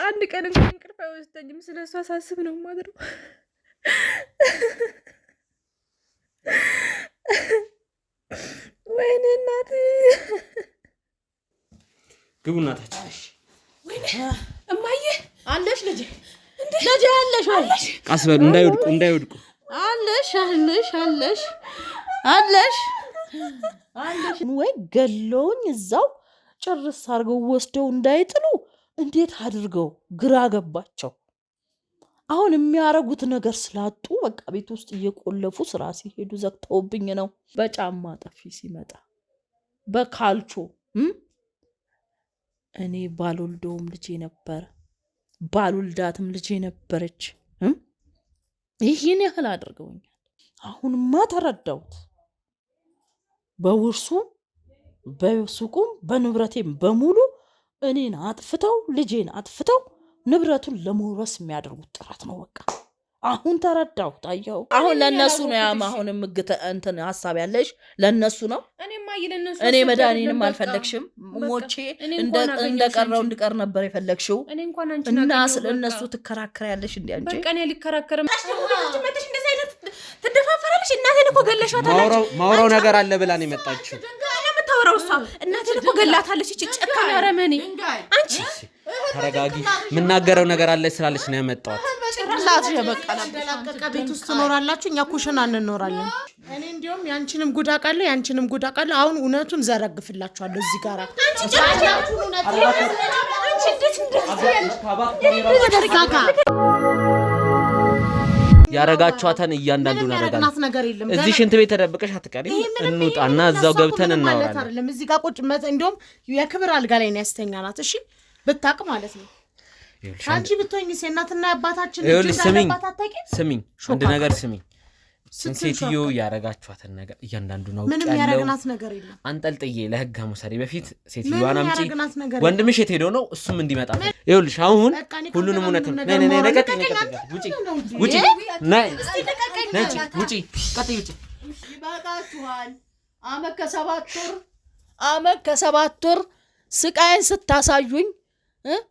አንድ ቀን እንኳን እንቅልፍ አይወስደኝም። ስለ እሷ ሳስብ ነው የማድረው። ወይኔ እናቴ። ግቡ እናታችን። እማዬ አለሽ ልጄ፣ ልጄ አለሽ ወይ? ቀስ በሉ እንዳይወድቁ እንዳይወድቁ። አለሽ አለሽ አለሽ አለሽ አለሽ ወይ? ገለውኝ እዛው ጭርስ አድርገው ወስደው እንዳይጥሉ እንዴት አድርገው ግራ ገባቸው። አሁን የሚያረጉት ነገር ስላጡ በቃ ቤት ውስጥ እየቆለፉ ስራ ሲሄዱ ዘግተውብኝ ነው። በጫማ ጠፊ ሲመጣ በካልቾ እኔ ባልወልደውም ልጄ ነበረ፣ ባልወልዳትም ልጄ ነበረች። ይህን ያህል አድርገውኛል። አሁንማ ተረዳሁት። በውርሱ በሱቁም በንብረቴም በሙሉ እኔን አጥፍተው ልጄን አጥፍተው ንብረቱን ለመውረስ የሚያደርጉት ጥረት ነው። በቃ አሁን ተረዳሁት። አየኸው፣ አሁን ለእነሱ ነው ያም አሁን እንትን ሀሳብ ያለሽ ለእነሱ ነው። እኔ መድኃኒንም አልፈለግሽም። ሞቼ እንደቀረው እንድቀር ነበር የፈለግሽው እና ስለ እነሱ ትከራከሪያለሽ። እንዲ አንቺ በቃ እኔ አልከራከርም። ትደፋፈራለሽ። እናቴን እኮ ገለሻታለች። ማውራው ነገር አለ ብላ ነው የመጣችው። የምታወራው እሷ እናቴን እኮ ገላታለች። ይቺ ጨካኝ አረመኔ። አንቺ ተረጋጊ። የምናገረው ነገር አለ ስላለች ነው ያመጣኋት። ጭንቅላት ቤት ውስጥ ትኖራላችሁ፣ እኛ ኩሽና እንኖራለን። እኔ እንዲሁም ያንቺንም ጉድ አውቃለሁ፣ ያንቺንም ጉድ አውቃለሁ። አሁን እውነቱን ዘረግፍላችኋለሁ እዚህ ጋር ያረጋችኋትን እያንዳንዱን ነገር የለም። እዚህ ሽንት ቤት ተደብቀሽ አትቀሪም። እንውጣና እዛው ገብተን እናወራለን። እዚህ ጋር ቁጭ እንዲሁም የክብር አልጋ ላይ ነው ያስተኛናት። እሺ ብታውቅ ማለት ነው። አንቺ ብትሆኚ እናትና አባታችን ስሚኝ፣ ስሚኝ፣ አንድ ነገር ስሚኝ። ሴትዮ ያረጋችኋትን ነገር እያንዳንዱ ነው። ምንም ያረግናት ነገር የለም። አንጠልጥዬ ለህግ መውሰዴ በፊት ሴትዮዋን አምጪ። ወንድምሽ የት ሄዶ ነው? እሱም እንዲመጣ ይኸውልሽ። አሁን ሁሉንም እውነት ውጪ፣ ውጪ፣ ቀጥይ፣ ውጪ። ይበቃችኋል። አመት ከሰባት ወር አመት ከሰባት ወር ስቃይን ስታሳዩኝ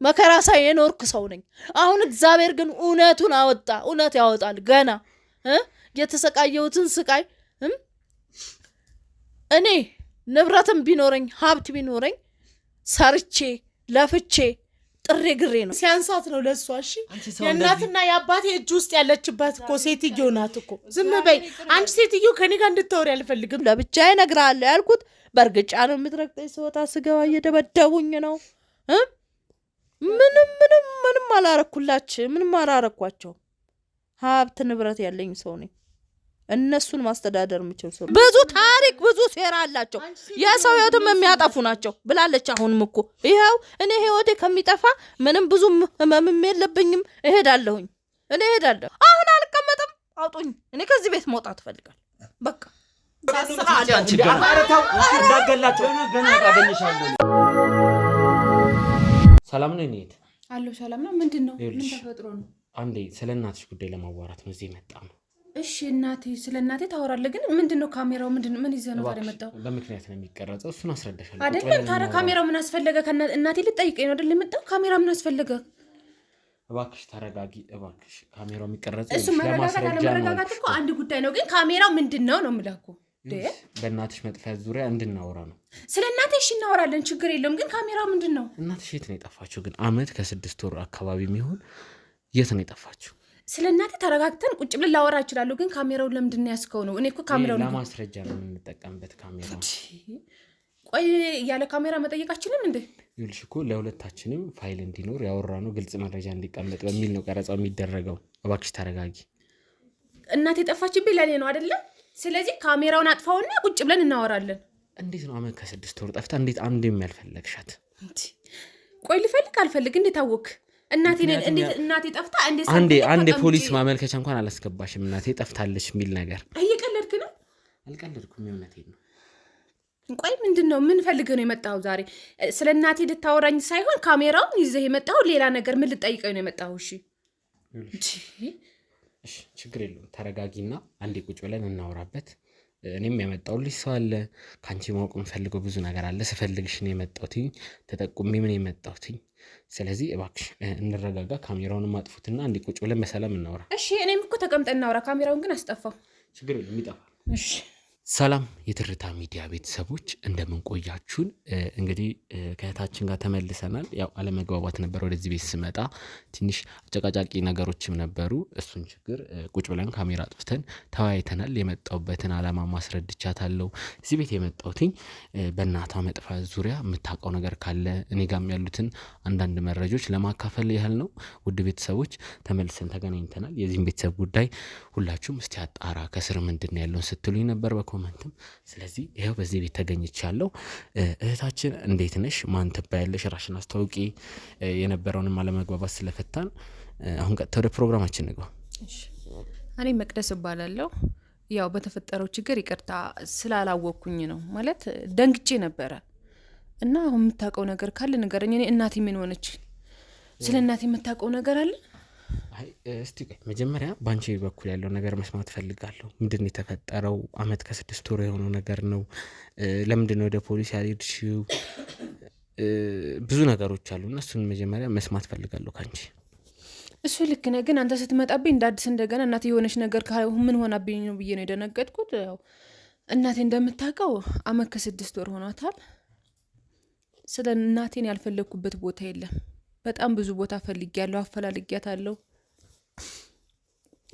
መከራ ሳይ የኖርክ ሰው ነኝ። አሁን እግዚአብሔር ግን እውነቱን አወጣ። እውነት ያወጣል። ገና የተሰቃየሁትን ስቃይ እኔ ንብረትም ቢኖረኝ ሀብት ቢኖረኝ ሰርቼ ለፍቼ ጥሬ ግሬ ነው። ሲያንሳት ነው ለእሷ። እሺ የእናትና የአባቴ እጅ ውስጥ ያለችባት እኮ ሴትዮ ናት እኮ። ዝም በይ አንቺ ሴትዮ፣ ከኔ ጋር እንድታወሪ አልፈልግም። ለብቻዬ እነግርሃለሁ ያልኩት በእርግጫ ነው የምትረግጠኝ። ስወጣ ስገባ እየደበደቡኝ ነው። ምንም ምንም ምንም አላረኩላች፣ ምንም አላረኳቸው። ሀብት ንብረት ያለኝ ሰው ነኝ። እነሱን ማስተዳደር የምችል ሰው። ብዙ ታሪክ ብዙ ሴራ አላቸው። የሰው ህይወትም የሚያጠፉ ናቸው ብላለች። አሁንም እኮ ይኸው እኔ ህይወቴ ከሚጠፋ ምንም ብዙ ህመምም የለብኝም። እሄዳለሁኝ፣ እኔ እሄዳለሁ። አሁን አልቀመጥም። አውጡኝ። እኔ ከዚህ ቤት መውጣት እፈልጋለሁ። በቃ ሰላም ነው። እንሂድ አለሁ። ሰላም ነው። ምንድን ነው? ምን ተፈጥሮ ነው? አንዴ ስለ እናትሽ ጉዳይ ለማዋራት ነው እዚህ የመጣ ነው። እሺ እናቴ፣ ስለ እናቴ ታወራለህ፣ ግን ምንድን ነው ካሜራው? ምንድን ነው? ምን ይዘህ ነው ታዲያ የመጣው? በምክንያት ነው የሚቀረጸው፣ እሱን አስረዳሻለሁ። አይደለም ታዲያ ካሜራው ምን አስፈለገ? እናቴ ልጠይቀኝ ነው አይደል የመጣው? ካሜራ ምን አስፈለገ? እባክሽ ተረጋጊ፣ እባክሽ። ካሜራው የሚቀረጸው እሱ መረጋጋት አለመረጋጋት እኮ አንድ ጉዳይ ነው፣ ግን ካሜራው ምንድን ነው ነው የምልህ እኮ። በእናትሽ መጥፋት ዙሪያ እንድናወራ ነው። ስለ እናቴ እሺ እናወራለን፣ ችግር የለውም። ግን ካሜራው ምንድን ነው? እናትሽ የት ነው የጠፋችው? ግን አመት ከስድስት ወር አካባቢ የሚሆን የት ነው የጠፋችው? ስለ እናቴ ተረጋግተን ቁጭ ብለን ላወራ እችላለሁ፣ ግን ካሜራውን ለምንድን ነው ያዝከው ነው? እኔ እኮ ካሜራውን ለማስረጃ ነው የምንጠቀምበት። ካሜራ ቆይ ያለ ካሜራ መጠየቃችንም እንዴ? ይኸውልሽ እኮ ለሁለታችንም ፋይል እንዲኖር ያወራነው ግልጽ መረጃ እንዲቀመጥ በሚል ነው ቀረጻው የሚደረገው። እባክሽ ተረጋጊ። እናቴ የጠፋችብኝ ለእኔ ነው አይደለም? ስለዚህ ካሜራውን አጥፋውና ቁጭ ብለን እናወራለን። እንዴት ነው አመት ከስድስት ወር ጠፍታ እንዴት አንድ የሚያልፈለግሻት? ቆይ ልፈልግ አልፈልግ እንዴት አወክ? እናቴ እናቴ ጠፍታ እንዴት አንዴ አንድ የፖሊስ ማመልከቻ እንኳን አላስገባሽም። እናቴ ጠፍታለች የሚል ነገር እየቀለድክ ነው? አልቀለድኩም፣ የእውነቴን ነው። ቆይ ምንድን ነው ምን ፈልገህ ነው የመጣኸው ዛሬ? ስለ እናቴ ልታወራኝ ሳይሆን ካሜራውን ይዘህ የመጣኸው ሌላ ነገር ምን ልጠይቀኝ ነው የመጣኸው? እሺ እሺ፣ ችግር የለውም ተረጋጊና አንዴ ቁጭ ብለን እናወራበት። እኔም ያመጣሁልሽ ሰው አለ። ከአንቺ ማወቅ የምፈልገው ብዙ ነገር አለ። ስፈልግሽ ነው የመጣሁትኝ፣ ተጠቁሜ ምን የመጣሁትኝ። ስለዚህ እባክሽ እንረጋጋ። ካሜራውንም አጥፉትና እንዲ ቁጭ ብለን በሰላም እናውራ። እሺ፣ እኔም እኮ ተቀምጠን እናውራ። ካሜራውን ግን አስጠፋው። ችግር የለም ይጠፋል። እሺ። ሰላም የትርታ ሚዲያ ቤተሰቦች እንደምን ቆያችሁን? እንግዲህ ከእህታችን ጋር ተመልሰናል። ያው አለመግባባት ነበር። ወደዚህ ቤት ስመጣ ትንሽ አጨቃጫቂ ነገሮችም ነበሩ። እሱን ችግር ቁጭ ብለን ካሜራ አጥፍተን ተወያይተናል። የመጣሁበትን ዓላማ ማስረድቻታለሁ። እዚህ ቤት የመጣሁትኝ በእናቷ መጥፋት ዙሪያ የምታውቀው ነገር ካለ እኔ ጋም ያሉትን አንዳንድ መረጃዎች ለማካፈል ያህል ነው። ውድ ቤተሰቦች ተመልሰን ተገናኝተናል። የዚህም ቤተሰብ ጉዳይ ሁላችሁም እስቲ አጣራ ከስር ምንድን ነው ያለውን ስትሉኝ ነበር በ comment ም። ስለዚህ ይኸው በዚህ ቤት ተገኝቻለሁ። እህታችን እንዴት ነሽ? ማን ትባያለሽ? ራሽን አስታውቂ። የነበረውንም አለመግባባት ስለፈታን አሁን ቀጥታ ወደ ፕሮግራማችን ንግባ። እኔ መቅደስ እባላለሁ። ያው በተፈጠረው ችግር ይቅርታ ስላላወቅኩኝ ነው፣ ማለት ደንግጬ ነበረ እና አሁን የምታውቀው ነገር ካለ ንገረኝ። እኔ እናቴ ምን ሆነች? ስለ እናቴ የምታውቀው ነገር አለ? አይ እስቲ ቆይ መጀመሪያ በአንቺ በኩል ያለው ነገር መስማት ፈልጋለሁ። ምንድን ነው የተፈጠረው? አመት ከ6 ወር የሆነው ነገር ነው። ለምንድን ነው ወደ ፖሊስ ያልሄድሽው? ብዙ ነገሮች አሉ እና እሱን መጀመሪያ መስማት ፈልጋለሁ ከአንቺ። እሱ ልክ ነህ፣ ግን አንተ ስትመጣብኝ እንደ አዲስ እንደገና እናቴ የሆነች ነገር ምን ሆናብኝ ነው ብዬ ነው የደነገጥኩት። ያው እናቴ እንደምታውቀው አመት ከ6 ወር ሆኗታል። ስለ እናቴን ያልፈለግኩበት ቦታ የለም። በጣም ብዙ ቦታ ፈልጊያለሁ፣ አፈላልጊያታለሁ።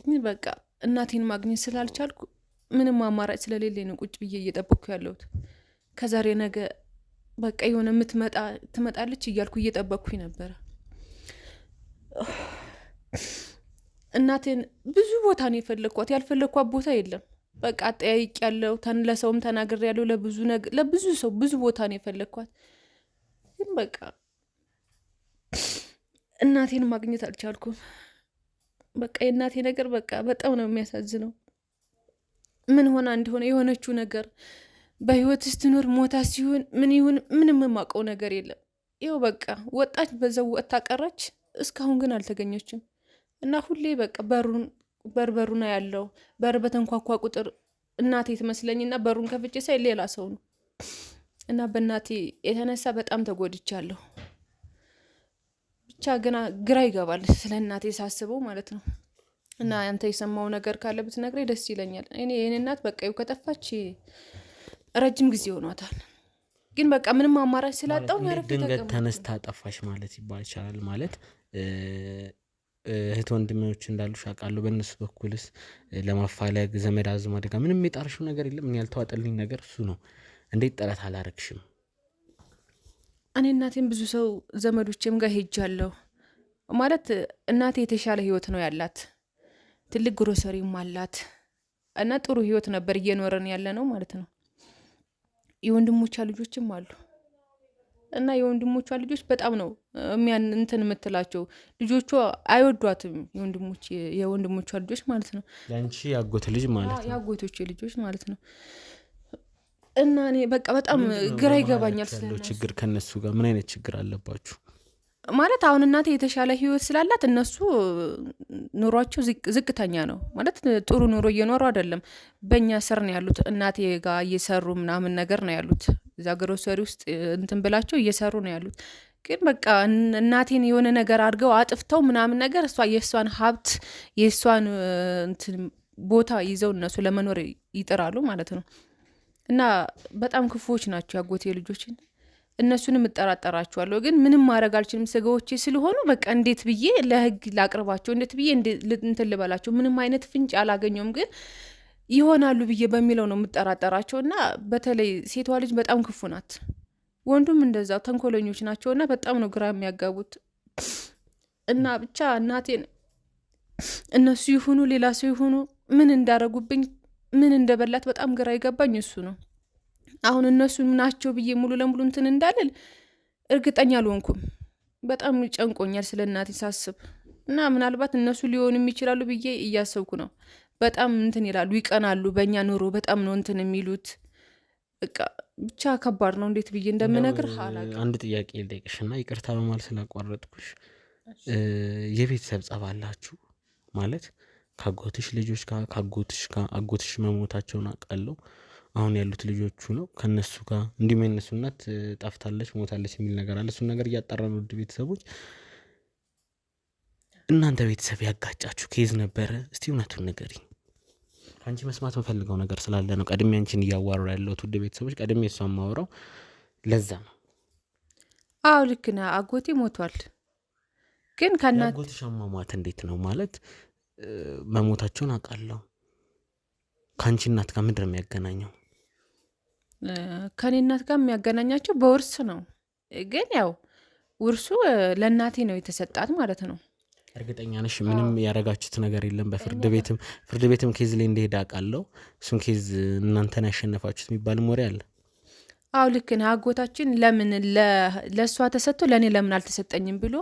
ግን በቃ እናቴን ማግኘት ስላልቻልኩ ምንም አማራጭ ስለሌለኝ ነው ቁጭ ብዬ እየጠበቅኩ ያለሁት። ከዛሬ ነገ በቃ የሆነ የምትመጣ ትመጣለች እያልኩ እየጠበቅኩኝ ነበረ። እናቴን ብዙ ቦታ ነው የፈለግኳት፣ ያልፈለግኳት ቦታ የለም። በቃ አጠያይቄያለሁ፣ ለሰውም ተናግሬያለሁ፣ ለብዙ ሰው ብዙ ቦታ ነው የፈለግኳት። ግን በቃ እናቴን ማግኘት አልቻልኩም። በቃ የእናቴ ነገር በቃ በጣም ነው የሚያሳዝነው። ምን ሆና እንደሆነ የሆነችው ነገር በህይወት ስትኖር ሞታ ሲሆን ምን ይሁን ምንም የማውቀው ነገር የለም። ይኸው በቃ ወጣች፣ በዛው ወጥታ ቀረች። እስካሁን ግን አልተገኘችም። እና ሁሌ በቃ በርበሩና ያለው በር በተንኳኳ ቁጥር እናቴ ትመስለኝና በሩን ከፍቼ ሳይ ሌላ ሰው ነው። እና በእናቴ የተነሳ በጣም ተጎድቻለሁ። ብቻ ገና ግራ ይገባል ስለ እናቴ ሳስበው ማለት ነው። እና አንተ የሰማው ነገር ካለ ብትነግረኝ ደስ ይለኛል። እኔ የኔ እናት በቃ ይኸው ከጠፋች ረጅም ጊዜ ሆኗታል። ግን በቃ ምንም አማራጭ ስላጣሁ ነው ያረፍኩት። ድንገት ተነስታ ጠፋሽ ማለት ይባል ይቻላል። ማለት እህት ወንድሞች እንዳሉሽ አውቃለሁ። በእነሱ በኩልስ ለማፋለግ ዘመድ አዝማድ ጋር ምንም የጣርሽው ነገር የለም? እኔ ያልተዋጠልኝ ነገር እሱ ነው። እንዴት ጥረት አላረግሽም? እኔ እናቴም ብዙ ሰው ዘመዶቼም ጋር ሄጃለሁ። ማለት እናቴ የተሻለ ህይወት ነው ያላት፣ ትልቅ ግሮሰሪም አላት እና ጥሩ ህይወት ነበር እየኖረን ያለ ነው ማለት ነው። የወንድሞቿ ልጆችም አሉ እና የወንድሞቿ ልጆች በጣም ነው እንትን የምትላቸው። ልጆቿ አይወዷትም፣ የወንድሞቿ ልጆች ማለት ነው። ያንቺ ያጎት ልጅ ማለት ነው። ያጎቶቼ ልጆች ማለት ነው። እና እኔ በቃ በጣም ግራ ይገባኛል ያለው ችግር ከነሱ ጋር ምን አይነት ችግር አለባችሁ? ማለት አሁን እናቴ የተሻለ ህይወት ስላላት እነሱ ኑሯቸው ዝቅተኛ ነው ማለት ጥሩ ኑሮ እየኖሩ አይደለም። በእኛ ስር ነው ያሉት። እናቴ ጋር እየሰሩ ምናምን ነገር ነው ያሉት። እዛ ግሮሰሪ ውስጥ እንትን ብላቸው እየሰሩ ነው ያሉት። ግን በቃ እናቴን የሆነ ነገር አድርገው አጥፍተው ምናምን ነገር እሷ የእሷን ሀብት የእሷን እንትን ቦታ ይዘው እነሱ ለመኖር ይጥራሉ ማለት ነው። እና በጣም ክፉዎች ናቸው ያጎቴ ልጆችን። እነሱንም እጠራጠራቸዋለሁ። ግን ምንም ማድረግ አልችልም። ስጋዎቼ ስለሆኑ በቃ እንዴት ብዬ ለህግ ላቅርባቸው፣ እንዴት ብዬ እንትን ልበላቸው? ምንም አይነት ፍንጭ አላገኘውም። ግን ይሆናሉ ብዬ በሚለው ነው የምጠራጠራቸው። እና በተለይ ሴቷ ልጅ በጣም ክፉ ናት፣ ወንዱም እንደዛው ተንኮለኞች ናቸው። እና በጣም ነው ግራ የሚያጋቡት። እና ብቻ እናቴን እነሱ ይሁኑ ሌላ ሰው ይሁኑ ምን እንዳረጉብኝ ምን እንደበላት በጣም ግራ የገባኝ እሱ ነው። አሁን እነሱ ናቸው ብዬ ሙሉ ለሙሉ እንትን እንዳልል እርግጠኛ አልሆንኩም። በጣም ጨንቆኛል ስለ እናቴ ሳስብ እና ምናልባት እነሱ ሊሆኑም ይችላሉ ብዬ እያሰብኩ ነው። በጣም እንትን ይላሉ፣ ይቀናሉ። በእኛ ኑሮ በጣም ነው እንትን የሚሉት። በቃ ብቻ ከባድ ነው። እንዴት ብዬ እንደምነግርህ አላውቅም። አንድ ጥያቄ ልጠይቅሽና ይቅርታ በማለት ስላቋረጥኩሽ፣ የቤተሰብ ጸብ አላችሁ ማለት ከአጎትሽ ልጆች ጋር ከአጎትሽ ጋር አጎትሽ መሞታቸውን አውቃለሁ። አሁን ያሉት ልጆቹ ነው ከእነሱ ጋር እንዲሁም የእነሱ እናት ጠፍታለች ሞታለች የሚል ነገር አለ። እሱን ነገር እያጣራን ውድ ቤተሰቦች፣ እናንተ ቤተሰብ ያጋጫችሁ case ነበረ? እስቲ እውነቱን ንገሪኝ። ከአንቺ መስማት የምፈልገው ነገር ስላለ ነው ቀድሜ አንቺን እያዋራሁ ያለሁት። ውድ ቤተሰቦች ቀድሜ እሷን ማወራው ለዛ ነው። አዎ ልክ ነህ። አጎቴ ሞቷል። ግን ከእናት የአጎትሽ አሟሟት እንዴት ነው ማለት መሞታቸውን አውቃለሁ። ከአንቺ እናት ጋር ምንድን ነው የሚያገናኘው? ከኔ እናት ጋር የሚያገናኛቸው በውርስ ነው። ግን ያው ውርሱ ለእናቴ ነው የተሰጣት ማለት ነው። እርግጠኛ ነሽ? ምንም ያደረጋችሁት ነገር የለም? በፍርድ ቤትም ፍርድ ቤትም case ላይ እንደሄደ አውቃለሁ። እሱን case እናንተን ያሸነፋችሁት የሚባልም ወሬ አለ። አዎ ልክ ነህ። አጎታችን ለምን ለእሷ ተሰጥቶ ለእኔ ለምን አልተሰጠኝም ብሎ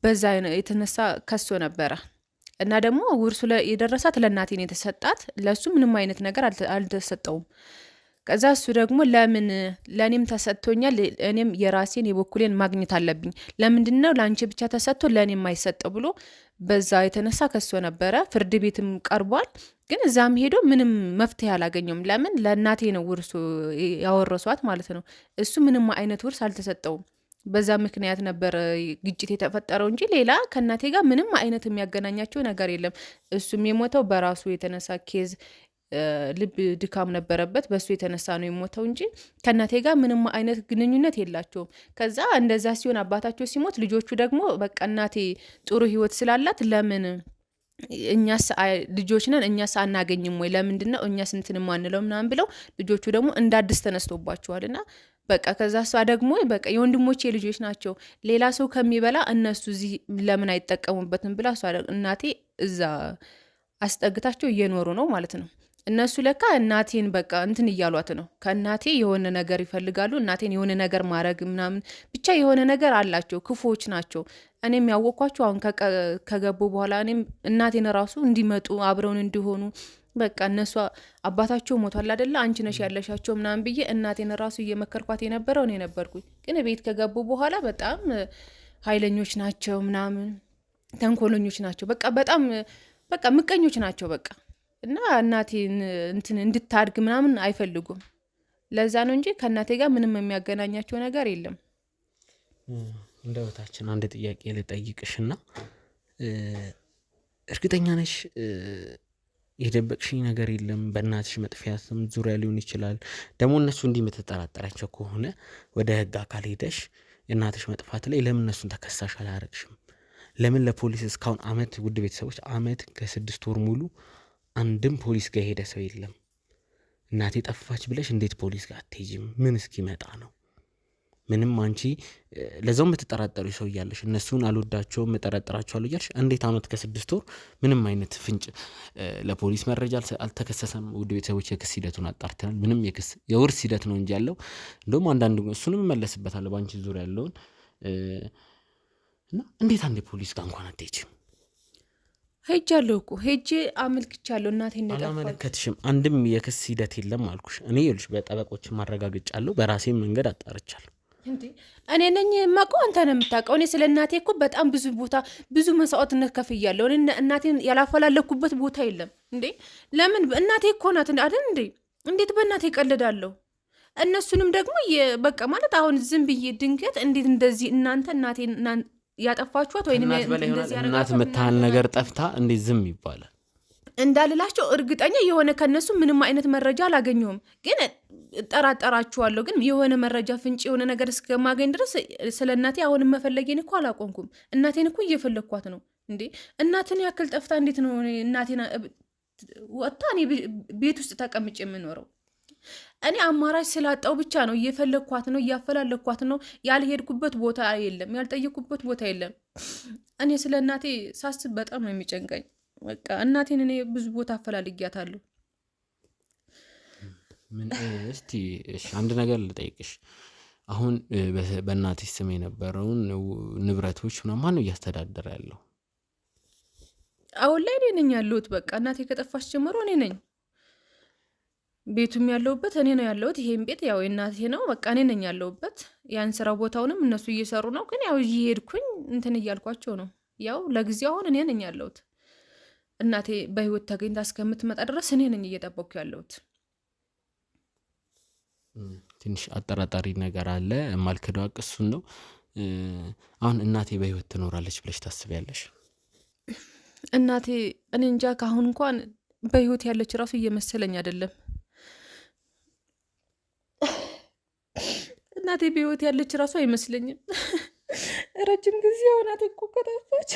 በዛ የተነሳ ከሶ ነበረ እና ደግሞ ውርሱ የደረሳት ለእናቴ ነው የተሰጣት፣ ለእሱ ምንም አይነት ነገር አልተሰጠውም። ከዛ እሱ ደግሞ ለምን ለእኔም ተሰጥቶኛል፣ እኔም የራሴን የበኩሌን ማግኘት አለብኝ፣ ለምንድን ነው ለአንቺ ብቻ ተሰጥቶ ለእኔ የማይሰጠው ብሎ በዛ የተነሳ ከሶ ነበረ። ፍርድ ቤትም ቀርቧል። ግን እዛም ሄዶ ምንም መፍትሄ አላገኘውም። ለምን ለእናቴ ነው ውርሱ ያወረሷት ማለት ነው። እሱ ምንም አይነት ውርስ አልተሰጠውም። በዛ ምክንያት ነበር ግጭት የተፈጠረው እንጂ ሌላ ከእናቴ ጋር ምንም አይነት የሚያገናኛቸው ነገር የለም። እሱም የሞተው በራሱ የተነሳ case ልብ ድካም ነበረበት። በሱ የተነሳ ነው የሞተው እንጂ ከእናቴ ጋር ምንም አይነት ግንኙነት የላቸውም። ከዛ እንደዛ ሲሆን አባታቸው ሲሞት ልጆቹ ደግሞ በቃ እናቴ ጥሩ ሕይወት ስላላት ለምን እኛስ ልጆች ነን እኛስ አናገኝም ወይ? ለምንድን ነው እኛስ እንትን ማንለው ምናምን ብለው ልጆቹ ደግሞ እንደ አዲስ ተነስቶባቸዋል። እና በቃ ከዛ እሷ ደግሞ በቃ የወንድሞቼ ልጆች ናቸው ሌላ ሰው ከሚበላ እነሱ እዚህ ለምን አይጠቀሙበትም ብላ እሷ እናቴ እዛ አስጠግታቸው እየኖሩ ነው ማለት ነው። እነሱ ለካ እናቴን በቃ እንትን እያሏት ነው። ከእናቴ የሆነ ነገር ይፈልጋሉ። እናቴን የሆነ ነገር ማድረግ ምናምን ብቻ የሆነ ነገር አላቸው። ክፉዎች ናቸው። እኔም ያወቅኳቸው አሁን ከገቡ በኋላ እኔም እናቴን ራሱ እንዲመጡ አብረውን እንዲሆኑ በቃ እነሱ አባታቸው ሞቷል አይደለ አንቺ ነሽ ያለሻቸው ምናምን ብዬ እናቴን ራሱ እየመከርኳት የነበረው እኔ ነበርኩኝ። ግን ቤት ከገቡ በኋላ በጣም ኃይለኞች ናቸው ምናምን ተንኮለኞች ናቸው። በቃ በጣም በቃ ምቀኞች ናቸው በቃ እና እናቴን እንትን እንድታድግ ምናምን አይፈልጉም። ለዛ ነው እንጂ ከእናቴ ጋር ምንም የሚያገናኛቸው ነገር የለም። እንደ እህታችን አንድ ጥያቄ ልጠይቅሽና እርግጠኛ ነሽ የደበቅሽኝ ነገር የለም? በእናትሽ መጥፊያትም ዙሪያ ሊሆን ይችላል። ደግሞ እነሱ እንዲህ የምትጠራጠራቸው ከሆነ ወደ ሕግ አካል ሄደሽ የእናትሽ መጥፋት ላይ ለምን እነሱን ተከሳሽ አላረግሽም? ለምን ለፖሊስ እስካሁን አመት፣ ውድ ቤተሰቦች አመት ከ6 ወር ሙሉ አንድም ፖሊስ ጋር የሄደ ሰው የለም። እናቴ ጠፋች ብለሽ እንዴት ፖሊስ ጋር አትሄጂም? ምን እስኪመጣ ነው? ምንም አንቺ ለዛው የምትጠራጠሪ ሰው እያለሽ እነሱን አልወዳቸውም እጠረጥራቸዋለሁ እያልሽ እንዴት አመት ከ6 ወር ምንም አይነት ፍንጭ ለፖሊስ መረጃ አልተከሰሰም? ውድ ቤተሰቦች የክስ ሂደቱን አጣርተናል። ምንም የክስ የውርስ ሂደት ነው እንጂ ያለው እንደውም አንዳንድ እሱንም እመለስበታለሁ በአንቺ ዙሪያ ያለውን እና እንዴት አንድ ፖሊስ ጋር እንኳን አትሄጂም? ሄጃለሁ እኮ ሄጄ አመልክቻለሁ። እናቴ እንደጠፋች አላመለከትሽም። አንድም የክስ ሂደት የለም አልኩሽ። እኔ ይኸውልሽ በጠበቆች ማረጋግጫለሁ፣ በራሴም መንገድ አጣርቻለሁ። እንዴ እኔ ነኝ የማውቀው፣ አንተ ነህ የምታውቀው። እኔ ስለ እናቴ እኮ በጣም ብዙ ቦታ ብዙ መስዋዕትነት ከፍያለሁ። እኔ እናቴን ያላፈላለኩበት ቦታ የለም። እንዴ ለምን እናቴ እኮ ናት አይደል እንዴ? እንዴት በእናቴ እቀልዳለሁ? እነሱንም ደግሞ በቃ ማለት አሁን ዝም ብዬ ድንገት እንዴት እንደዚህ እናንተ እናቴን ያጠፋችኋት ወይንም እናት በላይ ይሆናል። እንደዚህ እናት ያደረጋችኋት የምታህል ነገር ጠፍታ እንዴት ዝም ይባላል? እንዳልላቸው እርግጠኛ የሆነ ከነሱ ምንም አይነት መረጃ አላገኘሁም። ግን እጠራጠራችኋለሁ። ግን የሆነ መረጃ ፍንጭ የሆነ ነገር እስከማገኝ ድረስ ስለ እናቴ አሁንም መፈለጌን እኮ አላቆምኩም። እናቴን እኮ እየፈለግኳት ነው። እንዴ እናትን ያክል ጠፍታ እንዴት ነው እናቴን ወጥታ እኔ ቤት ውስጥ ተቀምጬ የምኖረው? እኔ አማራጭ ስላጣው ብቻ ነው እየፈለግኳት ነው፣ እያፈላለኳት ነው። ያልሄድኩበት ቦታ የለም፣ ያልጠየኩበት ቦታ የለም። እኔ ስለ እናቴ ሳስብ በጣም ነው የሚጨንቀኝ። በቃ እናቴን እኔ ብዙ ቦታ አፈላልጊያታለሁ። ምን እስቲ እሺ አንድ ነገር ልጠይቅሽ። አሁን በእናትሽ ስም የነበረውን ንብረቶች ምናምን ማነው እያስተዳደረ ያለው? አሁን ላይ እኔ ነኝ ያለሁት። በቃ እናቴ ከጠፋች ጀምሮ እኔ ነኝ ቤቱም ያለሁበት እኔ ነው ያለሁት። ይሄን ቤት ያው የእናቴ ነው፣ በቃ እኔ ነኝ ያለሁበት። ያን ስራ ቦታውንም እነሱ እየሰሩ ነው፣ ግን ያው እየሄድኩኝ እንትን እያልኳቸው ነው። ያው ለጊዜው አሁን እኔ ነኝ ያለሁት። እናቴ በህይወት ተገኝታ እስከምትመጣ ድረስ እኔ ነኝ እየጠበኩ ያለሁት። ትንሽ አጠራጣሪ ነገር አለ። የማልክደው ሀቅ እሱን ነው። አሁን እናቴ በህይወት ትኖራለች ብለሽ ታስቢያለሽ? እናቴ እኔ እንጃ ከአሁን እንኳን በህይወት ያለች ራሱ እየመሰለኝ አይደለም። እናቴ በህይወት ያለች ራሱ አይመስለኝም። ረጅም ጊዜ ሆናት እኮ ከጠፋች።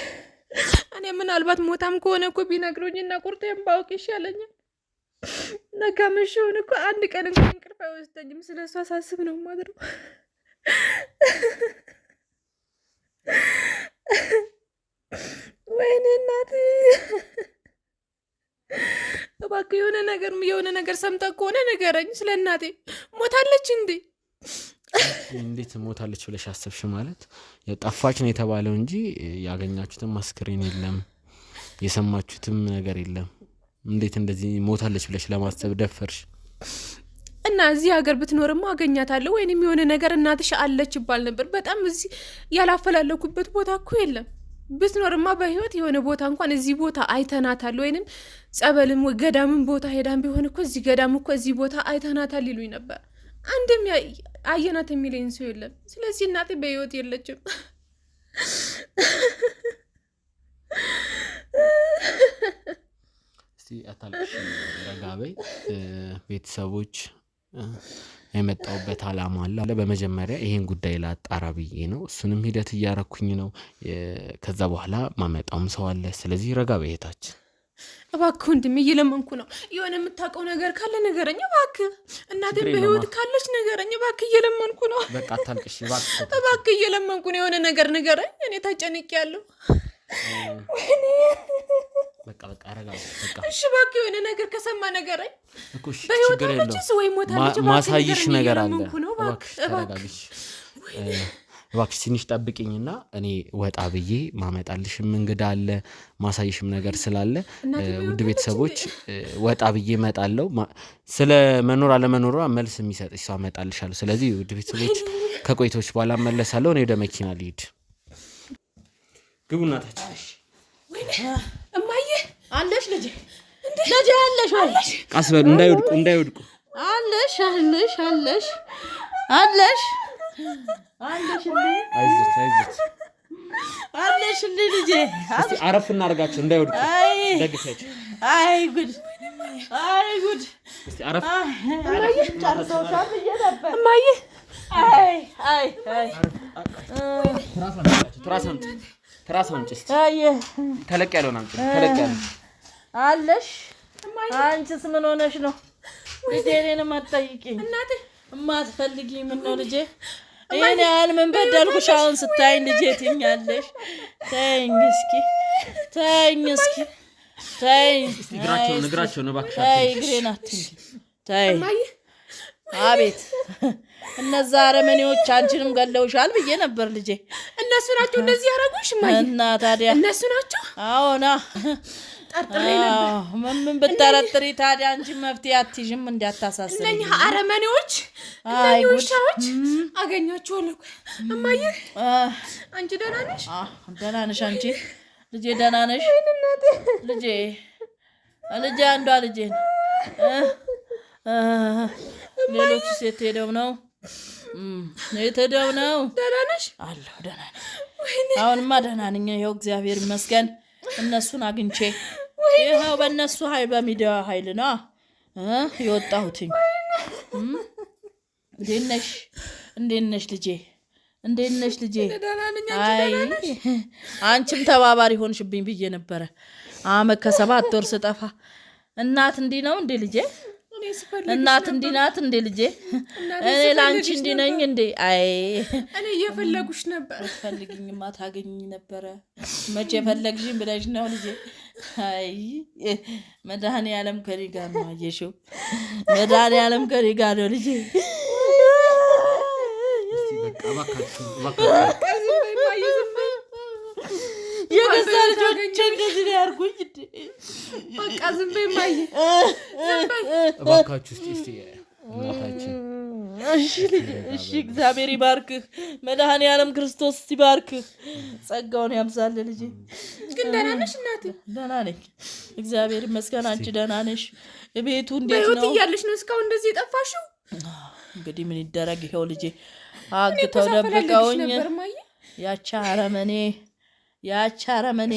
እኔ ምናልባት ሞታም ከሆነ እኮ ቢነግሩኝና ቁርጤን ባውቅ ይሻለኛል። ነጋ መሸውን እኮ አንድ ቀን እንኳን እንቅልፍ አይወስደኝም። ስለ እሷ ሳስብ ነው የማድረው። ወይኔ እናቴ እባክህ የሆነ ነገር ሰምተህ ከሆነ ንገረኝ ስለ እናቴ። ሞታለች እንዴ? እንዴት ሞታለች ብለሽ አሰብሽ? ማለት ጠፋች ነው የተባለው እንጂ ያገኛችሁትም አስክሬን የለም፣ የሰማችሁትም ነገር የለም። እንዴት እንደዚህ ሞታለች ብለሽ ለማሰብ ደፈርሽ? እና እዚህ ሀገር ብትኖርማ አገኛታለሁ ወይንም የሆነ ነገር እናትሽ አለች ይባል ነበር። በጣም እዚህ ያላፈላለኩበት ቦታ እኮ የለም። ብትኖርማ በህይወት የሆነ ቦታ እንኳን እዚህ ቦታ አይተናታል ወይንም ጸበልም ገዳምን ቦታ ሄዳን ቢሆን እኮ እዚህ ገዳም እኮ እዚህ ቦታ አይተናታል ይሉኝ ነበር። አንድም አየናት የሚለኝ ሰው የለም። ስለዚህ እናቴ በህይወት የለችም። እስቲ አታልቅሽ፣ ረጋ በይ። ቤተሰቦች የመጣሁበት አላማ አለ። በመጀመሪያ ይሄን ጉዳይ ላጣራ ብዬ ነው። እሱንም ሂደት እያረኩኝ ነው። ከዛ በኋላ ማመጣውም ሰው አለ። ስለዚህ ረጋ በይ እህታችን። እባክህ ወንድሜ እየለመንኩ ነው። የሆነ የምታውቀው ነገር ካለ ንገረኝ እባክህ። እናቴ በህይወት ካለች ንገረኝ እባክህ፣ እየለመንኩ ነው። በቃ አታልቅሽ እባክህ፣ እየለመንኩ ነው። የሆነ ነገር ንገረኝ። እኔ ተጨንቄያለሁ። በቃ በቃ ረጋ በቃ። እሺ እባክህ የሆነ ነገር ከሰማ ንገረኝ። በህይወት አለችስ ወይ ሞታለች? ማሳይሽ ነገር አለ። እባክሽ ተረጋግሽ። እባክሽ ትንሽ ጠብቂኝና እኔ ወጣ ብዬ ማመጣልሽም እንግዳ አለ፣ ማሳይሽም ነገር ስላለ ውድ ቤተሰቦች ወጣ ብዬ እመጣለሁ። ስለ መኖር አለመኖሯ መልስ የሚሰጥሽ ሰው አመጣልሻለሁ። ስለዚህ ውድ ቤተሰቦች ከቆይታዎች በኋላ እመለሳለሁ። እኔ ወደ መኪና ልሂድ። ግቡ እናታችን። እማዬ አለሽ? ልጄ ልጄ አለሽ ወይ? ቀስ በሉ እንዳይወድቁ እንዳይወድቁ። አለሽ አለሽ አለሽ አለሽ አይዞት አይዞት አለሽ እንዴ ልጄ? እስቲ አረፍ እናደርጋቸው እንዳይወድቁ። ደግፊያቸው። አይ ጉድ አይ ጉድ። እስቲ አረፍ ጨርሰውሻል ብዬ ነበር እማዬ። አይ አይ አይ ትራስ አምጪ፣ ትራስ አምጪ። እስቲ አይ ተለቅ ያለውን አምጪ፣ ተለቅ ያለውን አለሽ። አንቺስ ምን ሆነሽ ነው ልጄ? እኔንም አትጠይቂኝ እናቴ። እማትፈልጊኝ ምን ነው ልጄ? ይሄን ያህል ምን በደልኩሽ? አሁን ስታይኝ ልጄ ትኛለሽ። ተይኝ እስኪ ተይኝ እስኪ ተይኝ። እግራቸውን እግራቸውን እባክሽ። ተይ እግሬን አትንኪ። ተይ። አቤት እነዛ አረመኔዎች አንቺንም ገለውሻል ብዬ ነበር ልጄ። እነሱ ናቸው እንደዚህ ያደረጉሽ እማዬ? እና ታዲያ እነሱ ናቸው። አዎና ጠርጥሬ ነበር። ምን ብጠረጥሪ ታዲያ አንቺ መፍትሄ አትይዥም? እንዲያታሳስብ እነኛ አረመኔዎች፣ እነኚህ ውሻዎች አገኛቸዋለሁ። እማዬ አንቺ ደህና ነሽ? ደህና ነሽ አንቺ ልጄ? ደህና ነሽ ልጄ? ልጄ አንዷ ልጄን ሌሎቹ ሴት ሄደው ነው የት ሄደው ነው? ደህና ነሽ? አለሁ ደህና ነኝ። አሁንማ ደህና ነኝ። ይኸው እግዚአብሔር ይመስገን እነሱን አግኝቼ ይኸው በእነሱ ኃይል በሚዲያ ኃይል ነው የወጣሁትኝ። እንዴት ነሽ? እንዴት ነሽ ልጄ? እንዴት ነሽ ልጄ? አይ አንቺም ተባባሪ ሆንሽብኝ ብዬ ነበረ። አመት ከ7 ወር ስጠፋ እናት እንዲህ ነው እንዴ ልጄ? እናት እንዲህ ናት እንዴ ልጄ? እኔ ለአንቺ እንዲህ ነኝ እንዴ? አይ እኔ እየፈለጉሽ ነበር። ብትፈልጊኝማ ታገኚኝ ነበረ። መቼ ፈለግሽኝ ብለሽ ነው ልጄ? አይ መድኃኒዓለም ከእኔ ጋር ነው። አየሽው፣ መድኃኒዓለም ከእኔ ጋር ነው ልጄ። የገዛ ልጆቼ እንደዚህ ነው ያድርጉኝ። በቃ ዝም በይ እማዬ፣ ዝም በይ እባካችሁ። እስቲ እስቲ እናታችን። እሺ ልጄ፣ እሺ እግዚአብሔር ይባርክህ፣ መድኃኒዓለም ክርስቶስ ይባርክህ፣ ጸጋውን ያብዛልህ ልጄ። ግን ደህና ነሽ እናቴ? ደህና ነኝ፣ እግዚአብሔር ይመስገን። አንቺ ደህና ነሽ? ቤቱ እንዴት በህይወት ነው? እያለሽ ነው እስካሁን እንደዚህ የጠፋሽው? እንግዲህ ምን ይደረግ፣ ይኸው ልጄ እኔ እኮ አግተው ሳፈላልግሽ ደብቀውኝ ነበር እማዬ። ያቺ አረመኔ ያቺ አረመኔ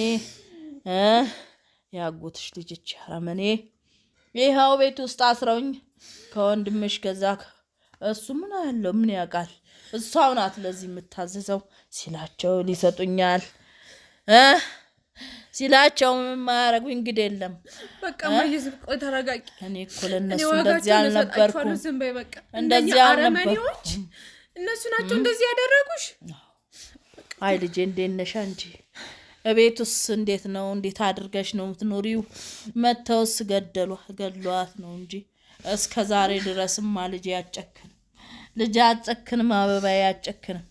እ ያጎትሽ ልጅ ይቺ አረመኔ ይኸው ቤት ውስጥ አስረውኝ ከወንድምሽ ገዛ። እሱ ምን አለው ምን ያውቃል? እሷው ናት ለዚህ የምታዘዘው ሲላቸው ሊሰጡኛል እ ሲላቸው የማያረጉኝ እንግዲህ የለም። በቃ እማዬ ዝም ቆይ ተረጋጊ። እኔ እኮ እኔ ለእነሱ እንደዚህ ዋጋቸውን አልነበርኩም። እሰጣችኋለሁ። ዝም በይ በቃ። እንደዚህ እንደኛ አልነበርኩም። አረመኔዎች እነሱ ናቸው እንደዚህ ያደረጉሽ። አይ ልጄ እንዴት ነሽ አንቺ? እቤቱስ እንዴት ነው? እንዴት አድርገሽ ነው የምትኖሪው? መተውስ ገድሏት ነው እንጂ እስከ ዛሬ ድረስማ ልጄ አጨክንም፣ ልጄ አጨክንም፣ አበባዬ አጨክንም።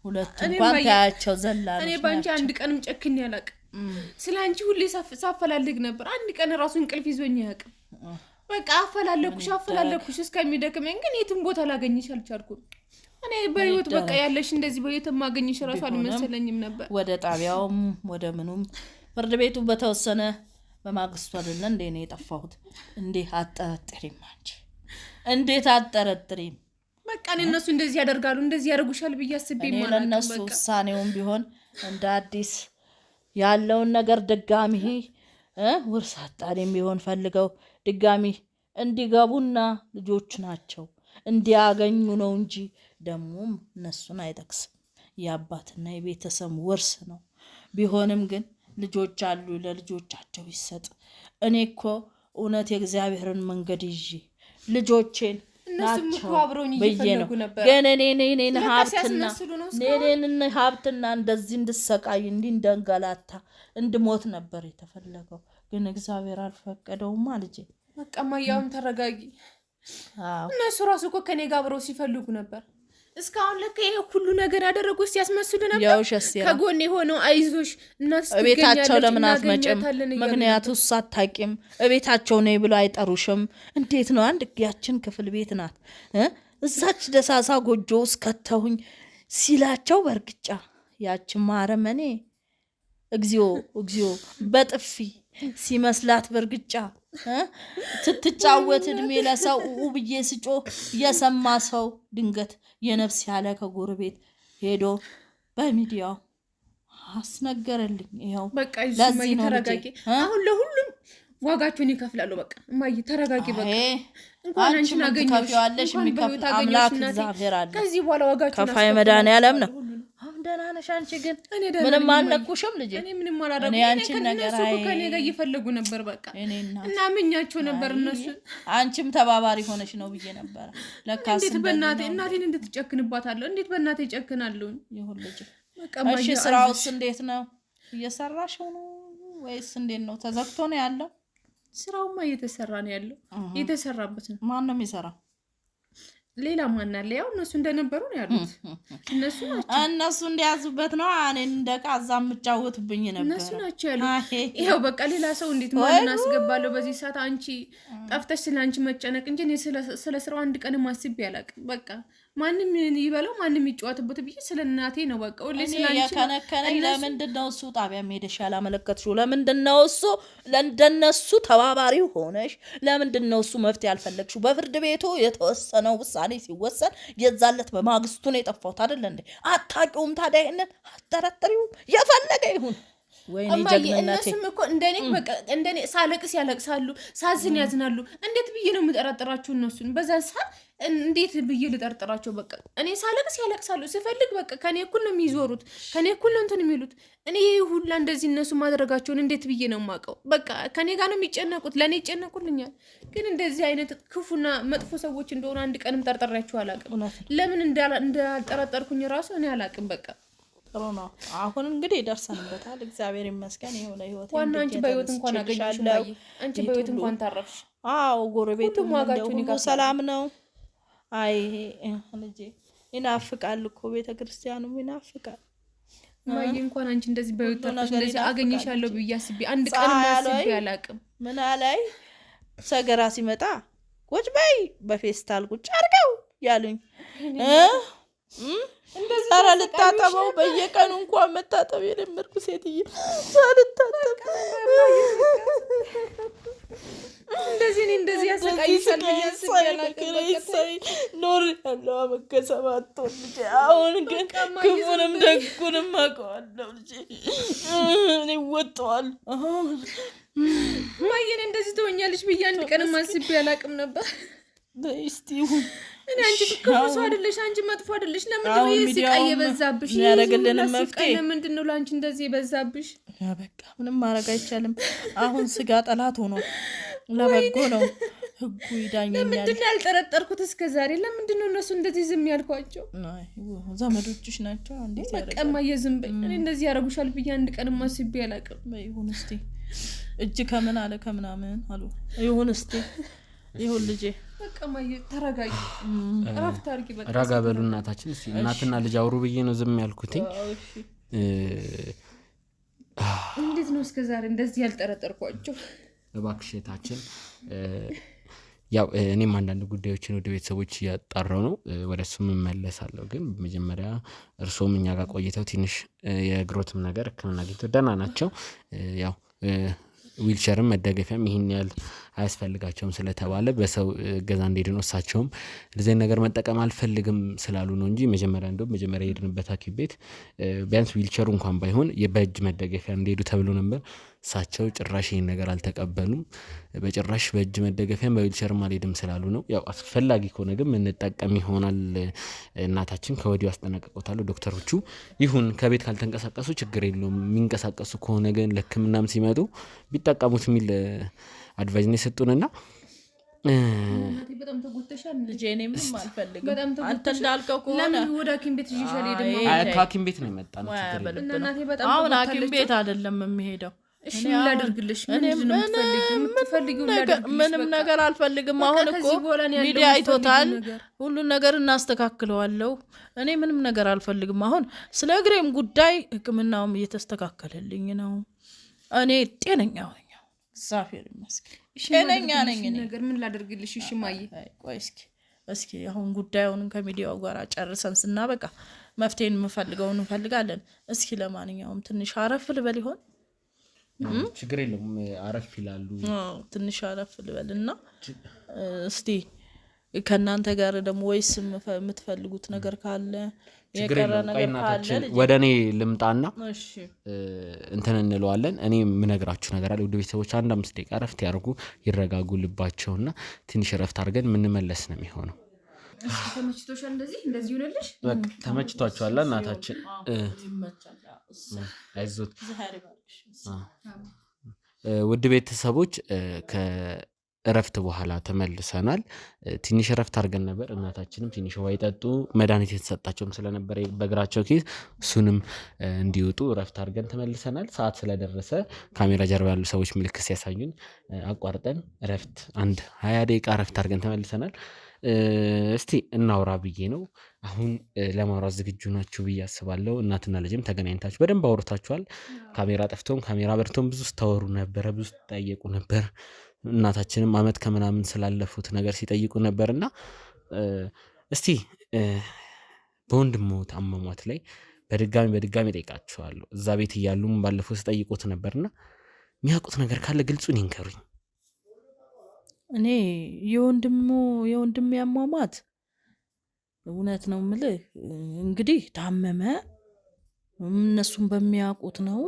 ሁለቱ እኔ እንኳን እማዬ፣ ታያቸው እኔ ዘላኖች በአንቺ ናቸው። አንድ ቀንም ጨክኜ አላውቅም። ስለ አንቺ ሁሌ ሳፈላልግ ነበር። አንድ ቀን ራሱ እንቅልፍ ይዞኝ አያውቅም። በቃ አፈላለኩሽ አፈላለኩሽ እስከሚደክመኝ፣ ግን የትም ቦታ ላገኝሽ አልቻልኩም። እኔ በህይወት በቃ ያለሽ እንደዚህ በህይወት የማገኝሽ ራሱ ቢሆንም አልመሰለኝም ነበር። ወደ ጣቢያውም ወደ ምኑም ፍርድ ቤቱ በተወሰነ በማግስቱ አይደለ እንዴ ነው የጠፋሁት? እንዴ አጠረጥሪም አንቺ እንዴት አጠረጥሪም? በቃ እኔ እነሱ እንደዚህ ያደርጋሉ እንደዚህ ያደርጉሻል ብዬ አስቤ እኔ ለእነሱ አላውቅም። በቃ ውሳኔውም ቢሆን እንደ አዲስ ያለውን ነገር ድጋሚ ውርስ አጣሪም ቢሆን ፈልገው ድጋሚ እንዲገቡና ልጆች ናቸው እንዲያገኙ ነው እንጂ ደግሞም እነሱን አይጠቅስም። የአባትና የቤተሰብ ውርስ ነው። ቢሆንም ግን ልጆች አሉ፣ ለልጆቻቸው ይሰጥ። እኔ እኮ እውነት የእግዚአብሔርን መንገድ ይዤ ልጆቼን እነሱም እኮ ናቸው አብረውኝ ብዬ ነው። እየፈለጉ ነበር። ግን እኔን ለካ ሀብትና ሲያስመስሉ ነው እስካሁን። እኔን ሀብትና እንደዚህ እንድሰቃይ እንዲህ እንደንገላታ እንድሞት ነበር የተፈለገው። ግን እግዚአብሔር አልፈቀደውማ ልጄ። በቃ እማዬ አሁን ተረጋጊ። አዎ እነሱ ራሱ እኮ ከኔ ጋር አብረው ሲፈልጉ ነበር። እስካሁን ለካ ይሄ ሁሉ ነገር ያደረጉ ሲያስመስሉ ነበር። የውሸት ሴራ። ከጎን የሆነው አይዞሽ እናት እቤታቸው ለምን አትመጭም? እናገኛታለን እያሉ ምክንያቱ እሱ አታቂም። እቤታቸው ነይ ብሎ አይጠሩሽም። እንዴት ነው? አንድ ያችን ክፍል ቤት ናት እ እዛች ደሳሳ ጎጆ ውስጥ ከተሁኝ ሲላቸው በእርግጫ ያችን ማረመኔ እግዚኦ እግዚኦ በጥፊ ሲመስላት በእርግጫ እ ስትጫወት እድሜ ለሰው ኡ ብዬ ስጮህ የሰማ ሰው ድንገት የነፍስ ያለ ከጎረቤት ሄዶ በሚዲያው አስነገረልኝ። ይኸው በቃ አይዞሽ ለዚህ እማዬ ነው ልጄ። ተረጋጊ። እ? አሁን ለሁሉም ዋጋቸውን ይከፍላሉ። በቃ እማዬ ተረጋጊ። በቃ አይ፣ እንኳን አንቺ አንቺን ምን አገኘሁሽ፣ ትከፍይዋለሽ? እንኳን የሚከፍል በህይወት አገኘሁሽ አምላክ እናቴ። እግዚአብሔር አለ። ከዚህ በኋላ ዋጋቸውን ከፋይ መድኃኒዓለም ነው። ሁሉንም። አሁን ደህና ነሽ አንቺ? ግን እኔ ደህና ምንም ነኝ እማዬ። አልነኩሽም ልጄ? እኔ ምንም አላደረኩም። እኔ እኔ ያንቺን ነገር ከእነሱ እኮ አይ፣ ከእኔ ጋር እየፈለጉ ነበር። በቃ እኔ እናት እና አምኛቸው ነበር እነሱ አንቺም ተባባሪ ሆነሽ ነው ብዬ ነበረ። ለካስ እንዴት እንደዚህ በእናቴ ነው። እናቴን እንድትጨክንባታለሁ? እንዴት በእናቴ እጨክናለሁ? ይሁን ልጄ። በቃ እሺ እማዬ ስራውስ አይዞሽ። እንዴት ነው? እየሰራሽው ነው ወይስ እንዴት ነው? ተዘግቶ ነው ያለው? ስራውማ እየተሰራ ነው ያለው፣ እየተሰራበት ነው። ማን ነው የሚሰራው? ሌላ ማን አለ? ያው እነሱ እንደነበሩ ነው ያሉት። እነሱ ናቸው እነሱ እንደያዙበት ነው። እኔን እንደ ቃዛ የምጫወቱብኝ ነበረ። እነሱ ናቸው ያሉት። አይ፣ ይኸው በቃ ሌላ ሰው እንዴት ማንን አስገባለሁ በዚህ ሰዓት? አንቺ ጠፍተሽ ስለ አንቺ መጨነቅ እንጂ እኔ ስለ ስራው አንድ ቀንም አስቤ አላውቅም። በቃ ማንም ይበለው ማንም ይጫወትበት ብዬ ስለ እናቴ ነው በቃ ሁሌ እኔ ስለ አንቺ ነው። የከነከነኝ እነሱ ለምንድን ነው እሱ ጣቢያ ሄደሽ ያላመለከትሽው? ለምንድን ነው እሱ ለእንደነሱ ተባባሪ ሆነሽ? ለምንድን ነው እሱ መፍትሄ ያልፈለግሽው? በፍርድ ቤቱ የተወሰነው ውሳኔ ሲወሰን የዛለት በማግስቱ ነው የጠፋሁት አይደለ እንዴ? አታውቂውም ታዲያ? ይሄንን አጠረጥሪውም? የፈለገ ይሁን። ወይኔ እማዬ ጀግንነቴ። እነሱም እኮ እንደኔ በቃ እንደኔ ሳለቅስ ያለቅሳሉ፣ ሳዝን ያዝናሉ። እንዴት ብዬ ነው የምጠረጥራቸው እነሱን? በዛን ሰዓት እንዴት ብዬ ልጠርጥራቸው? በቃ እኔ ሳለቅስ ያለቅሳሉ፣ ስፈልግ በቃ ከኔ እኩል ነው የሚዞሩት፣ ከኔ እኩል ነው እንትን የሚሉት። እኔ ይሄ ሁላ እንደዚህ እነሱ ማድረጋቸውን እንዴት ብዬ ነው የማውቀው? በቃ ከኔ ጋር ነው የሚጨነቁት፣ ለእኔ ይጨነቁልኛል። ግን እንደዚህ አይነት ክፉና መጥፎ ሰዎች እንደሆኑ አንድ ቀንም ጠርጥሬያቸው አላውቅም። እውነት ነው። ለምን እንዳልጠረጠርኩኝ ራሱ እኔ አላውቅም። በቃ ጥሩ ነው። አሁን እንግዲህ ደርሰንበታል። እግዚአብሔር ይመስገን። የሆነ ህይወት ዋና አንቺ በህይወት እንኳን አገኘሽ፣ እማዬ። አንቺ በህይወት እንኳን ታረፍሽ። አዎ ጎረቤቱ ሁሉም ዋጋቸውን ሁሉ ይከፍላሉ። ሰላም ነው። አይ ልጄ ይናፍቃል እኮ ቤተ ክርስቲያኑም ይናፍቃል። እማዬ እንኳን አንቺ እንደዚህ በህይወት ሁሉ ታርፈሽ ነገር እንደዚህ ይናፍቃል አገኘሻለሁ ልጄ። ብዬ አስቤ አንድ ቀን ፀሐይ አስቤ አላይ አላውቅም። ምን አላይ ሰገራ ሲመጣ ቁጭ በይ በፌስታል ቁጭ አድርገው ያሉኝ እ? እም? ኧረ ልታጠበው በየቀኑ እንኳን መታጠብ የለመድኩ ሴትዬ ሳልታጠብ ያደርጉሻል ብዬ አስቤ አላውቅም። ኖር ያለው አመት ከሰባት ወር ልጄ። አሁን ግን ክፉንም ደጉንም አውቀዋለሁ ልጄ። እኔ እወጣዋለሁ። እማዬ እኔ እንደዚህ ትሆኛለሽ ብዬ አንድ ቀንም አስቤ አላውቅም ነበር። እስቲ ይሁን። እኔ አንቺ ክፉ ሰው አይደለሽ፣ አንቺ መጥፎ አይደለሽ። ለምንድን ነው ይሄ ስቃይ የበዛብሽ? የሚያደርግልንም መፍትሄ ለምንድን ነው ለአንቺ እንደዚህ የበዛብሽ? በቃ ምንም ማድረግ አይቻልም። አሁን ስጋ ጠላት ሆኖ ለበጎ ነው ህጉ ይዳኘኛል። ለምንድን ነው ያልጠረጠርኩት እስከ ዛሬ? ለምንድን ነው እነሱ እንደዚህ ዝም ያልኳቸው? ዘመዶችሽ ናቸው። እንዴት በቃ እማዬ ዝም በይ። እኔ እንደዚህ ያደርጉሻል ብዬ አንድ ቀንም አስቤ አላውቅም። ይሁን እስቲ እጅ ከምን አለ ከምናምን አሉ። ይሁን እስቲ ይሁን ልጄ በቃ እማዬ ተረጋጊ፣ እረፍት አድርጊ። በቃ ረጋ በሉ እናታችን። እስቲ እናትና ልጅ አውሩ ብዬ ነው ዝም ያልኩትኝ። እንዴት ነው እስከ ዛሬ እንደዚህ ያልጠረጠርኳቸው? እባክሽ እህታችን፣ ያው እኔም አንዳንድ ጉዳዮችን ወደ ቤተሰቦች እያጣራው ነው፣ ወደ እሱም እመለሳለሁ። ግን መጀመሪያ እርስዎም እኛ ጋር ቆይተው ትንሽ የእግሮትም ነገር ሕክምና አግኝተው ደህና ናቸው። ያው ዊልቸርም መደገፊያም ይህን ያህል አያስፈልጋቸውም ስለተባለ በሰው እገዛ እንዲሄድ ነው። እሳቸውም እንደዚህ ነገር መጠቀም አልፈልግም ስላሉ ነው እንጂ መጀመሪያ እንደውም መጀመሪያ የሄድንበት ሐኪም ቤት ቢያንስ ዊልቸሩ እንኳን ባይሆን በእጅ መደገፊያ እንዲሄዱ ተብሎ ነበር። እሳቸው ጭራሽ ይህን ነገር አልተቀበሉም። በጭራሽ በእጅ መደገፊያም በዊልቸርም አልሄድም ስላሉ ነው። ያው አስፈላጊ ከሆነ ግን የምንጠቀም ይሆናል። እናታችን ከወዲሁ አስጠነቅቀውታል ዶክተሮቹ። ይሁን ከቤት ካልተንቀሳቀሱ ችግር የለውም፣ የሚንቀሳቀሱ ከሆነ ግን ለሕክምናም ሲመጡ ቢጠቀሙት የሚል advice ነው የሰጡንና በጣም ተጎድተሻል ልጄ። እኔ ምንም አልፈልግም። በጣም አንተ እንዳልከው ከሆነ ለምን ወደ ሐኪም ቤት ይዤሽ አልሄድም? ከሐኪም ቤት ነው የመጣ ነው። ችግር የለውም። እና እናቴ በጣም አሁን ሐኪም ቤት አይደለም የሚሄደው። እሺ ምን ላድርግልሽ? ምንድን ነው የምትፈልጊው? ምንም ነገር አልፈልግም። አሁን እኮ ሚዲያ አይቶታል፣ ሁሉን ነገር እናስተካክለዋለሁ። እኔ ምንም ነገር አልፈልግም። አሁን ስለ እግሬም ጉዳይ ሕክምናውም እየተስተካከለልኝ ነው። እኔ ጤነኛ ነኝ፣ እግዚአብሔር ይመስገን ጤነኛ ነኝ። እኔ ነገር ምን ላድርግልሽ? እሺ እማዬ፣ ቆይ እስኪ አሁን ጉዳዩን ከሚዲያው ጋር ጨርሰን ስናበቃ መፍትሄን የምፈልገውን እንፈልጋለን። እስኪ ለማንኛውም ትንሽ አረፍ ልበል ይሆን? ችግር የለውም፣ አረፍ ይላሉ። ትንሽ አረፍ ልበል እና እስቲ ከእናንተ ጋር ደግሞ ወይስ የምትፈልጉት ነገር ካለ የቀረ ነገር ካለ ወደ እኔ ልምጣና እንትን እንለዋለን። እኔ የምነግራችሁ ነገር አለ። ውድ ቤተሰቦች አንድ 5 ደቂቃ እረፍት ያርጉ፣ ይረጋጉ ልባቸውና ትንሽ እረፍት አድርገን የምንመለስ ነው የሚሆነው። ተመችቶሻል? እንደዚህ እንደዚህ ይሆንልሽ። በቃ ተመችቷቸዋል። እናታችን አይዞት። ውድ ቤተሰቦች ከእረፍት በኋላ ተመልሰናል። ትንሽ እረፍት አድርገን ነበር። እናታችንም ትንሽ ውሃ ይጠጡ መድኃኒት የተሰጣቸውም ስለነበረ በእግራቸው case እሱንም እንዲወጡ እረፍት አድርገን ተመልሰናል። ሰዓት ስለደረሰ ካሜራ ጀርባ ያሉ ሰዎች ምልክት ሲያሳዩን አቋርጠን እረፍት አንድ 20 ደቂቃ እረፍት አድርገን ተመልሰናል። እስቲ እናውራ ብዬ ነው። አሁን ለማውራት ዝግጁ ናችሁ ብዬ አስባለሁ። እናትና ልጅም ተገናኝታችሁ በደንብ አውርታችኋል። ካሜራ ጠፍቶም ካሜራ በርቶም ብዙ ስታወሩ ነበረ፣ ብዙ ስትጠየቁ ነበር። እናታችንም አመት ከምናምን ስላለፉት ነገር ሲጠይቁ ነበር። እና እስቲ በወንድሞት አሟሟት ላይ በድጋሚ እጠይቃችኋለሁ። እዛ ቤት እያሉም ባለፈው ስጠይቁት ነበርና የሚያውቁት ነገር ካለ ግልጹን ይንገሩኝ። እኔ የወንድሜ አሟሟት እውነት ነው የምልህ፣ እንግዲህ ታመመ፣ እነሱም በሚያውቁት ነው፣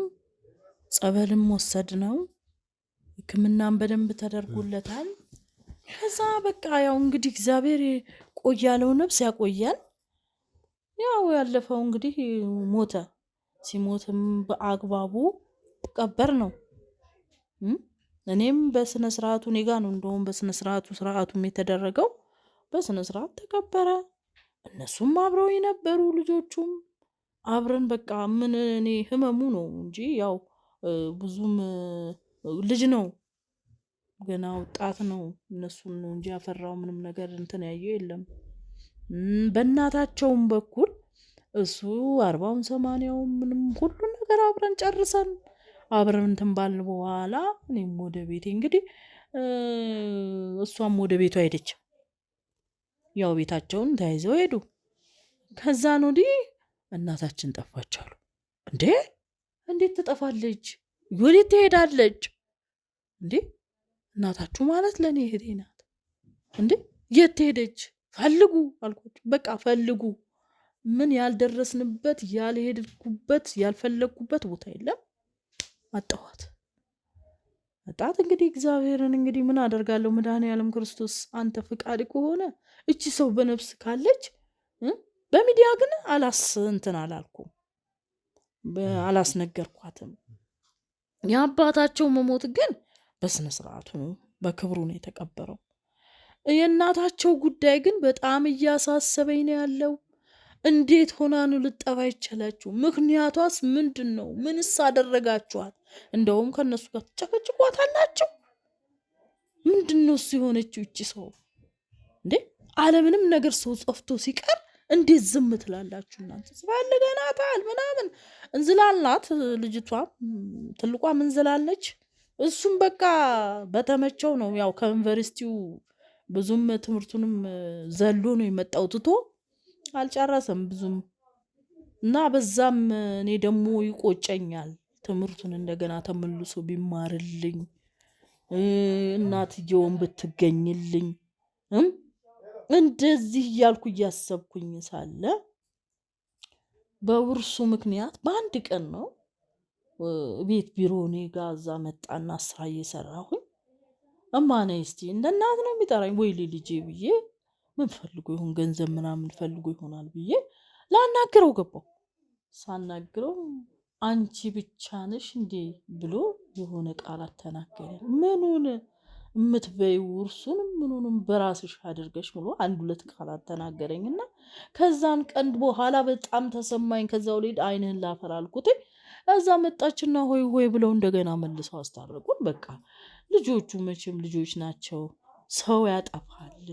ጸበልም ወሰድ ነው፣ ሕክምናም በደንብ ተደርጎለታል። ከዛ በቃ ያው እንግዲህ እግዚአብሔር ቆያለው ነፍስ ያቆያል። ያው ያለፈው እንግዲህ ሞተ። ሲሞትም በአግባቡ ቀበር ነው። እኔም በስነ ስርዓቱ እኔ ጋ ነው እንደውም በስነ ስርዓቱ ስርዓቱም የተደረገው በስነ ስርዓት ተቀበረ። እነሱም አብረው የነበሩ ልጆቹም አብረን በቃ ምን እኔ ህመሙ ነው እንጂ ያው ብዙም ልጅ ነው ገና ወጣት ነው። እነሱን ነው እንጂ ያፈራው ምንም ነገር እንትን ያየው የለም። በእናታቸውም በኩል እሱ 40ውን 80ውን ምንም ሁሉን ነገር አብረን ጨርሰን አብረን እንትን ባልን በኋላ እኔም ወደ ቤቴ እንግዲህ እሷም ወደ ቤቷ ሄደች። ያው ቤታቸውን ተያይዘው ሄዱ። ከዛን ወዲህ እናታችን ጠፋች አሉ። እንዴ እንዴት ትጠፋለች? ወዴት ትሄዳለች? እንዴ እናታችሁ ማለት ለእኔ እህቴ ናት። እንዴ የት ሄደች? ፈልጉ አልኳቸው። በቃ ፈልጉ። ምን ያልደረስንበት ያልሄድኩበት ያልፈለግኩበት ቦታ የለም። አጣኋት። አጣት። እንግዲህ እግዚአብሔርን እንግዲህ ምን አደርጋለሁ? መድኃኔዓለም ክርስቶስ አንተ ፍቃድ ከሆነ እቺ ሰው በነፍስ ካለች በሚዲያ ግን አላስ እንትን አላልኩም፣ አላስነገርኳትም። የአባታቸው መሞት ግን በስነ ስርዓቱ ነው፣ በክብሩ ነው የተቀበረው። የእናታቸው ጉዳይ ግን በጣም እያሳሰበኝ ነው ያለው። እንዴት ሆና ነው ልጠፋ ይቻላችሁ? ምክንያቷስ ምንድን ነው? ምንስ አደረጋችኋት? እንደውም ከእነሱ ጋር ትጨቀጭቋታላችሁ። ምንድን ነው እሱ የሆነችው እቺ ሰው እንዴ? አለምንም ነገር ሰው ጠፍቶ ሲቀር እንዴት ዝም ትላላችሁ እናንተ? ስፈልገናታል ምናምን እንዝላል ናት ልጅቷ፣ ትልቋም እንዝላል ነች። እሱም በቃ በተመቸው ነው ያው ከዩኒቨርሲቲው ብዙም ትምህርቱንም ዘሎ ነው የመጣው፣ ትቶ አልጨረሰም ብዙም እና በዛም እኔ ደግሞ ይቆጨኛል። ትምህርቱን እንደገና ተመልሶ ቢማርልኝ እናትየውን ብትገኝልኝ እንደዚህ እያልኩ እያሰብኩኝ ሳለ በውርሱ ምክንያት በአንድ ቀን ነው ቤት ቢሮ እኔ ጋ እዛ መጣና ስራ እየሰራሁኝ እማ ነይ እስቲ እንደ እናት ነው የሚጠራኝ። ወይ ልጄ ብዬ ምን ፈልጎ ይሆን ገንዘብ ምናምን ፈልጎ ይሆናል ብዬ ላናግረው ገባሁ። ሳናግረው አንቺ ብቻ ነሽ እንዴ ብሎ የሆነ ቃላት ተናገረ። ምኑን የምትበይው ውርሱንም ምኑንም በራስሽ አድርገሽ ብሎ አንድ ሁለት ቃላት ተናገረኝ እና ከዛን ቀን በኋላ በጣም ተሰማኝ። ከዛው ልሂድ ዓይንህን ላፈር አልኩት። እዛ መጣችና ሆይ ሆይ ብለው እንደገና መልሰው አስታረቁን። በቃ ልጆቹ መቼም ልጆች ናቸው፣ ሰው ያጠፋል፣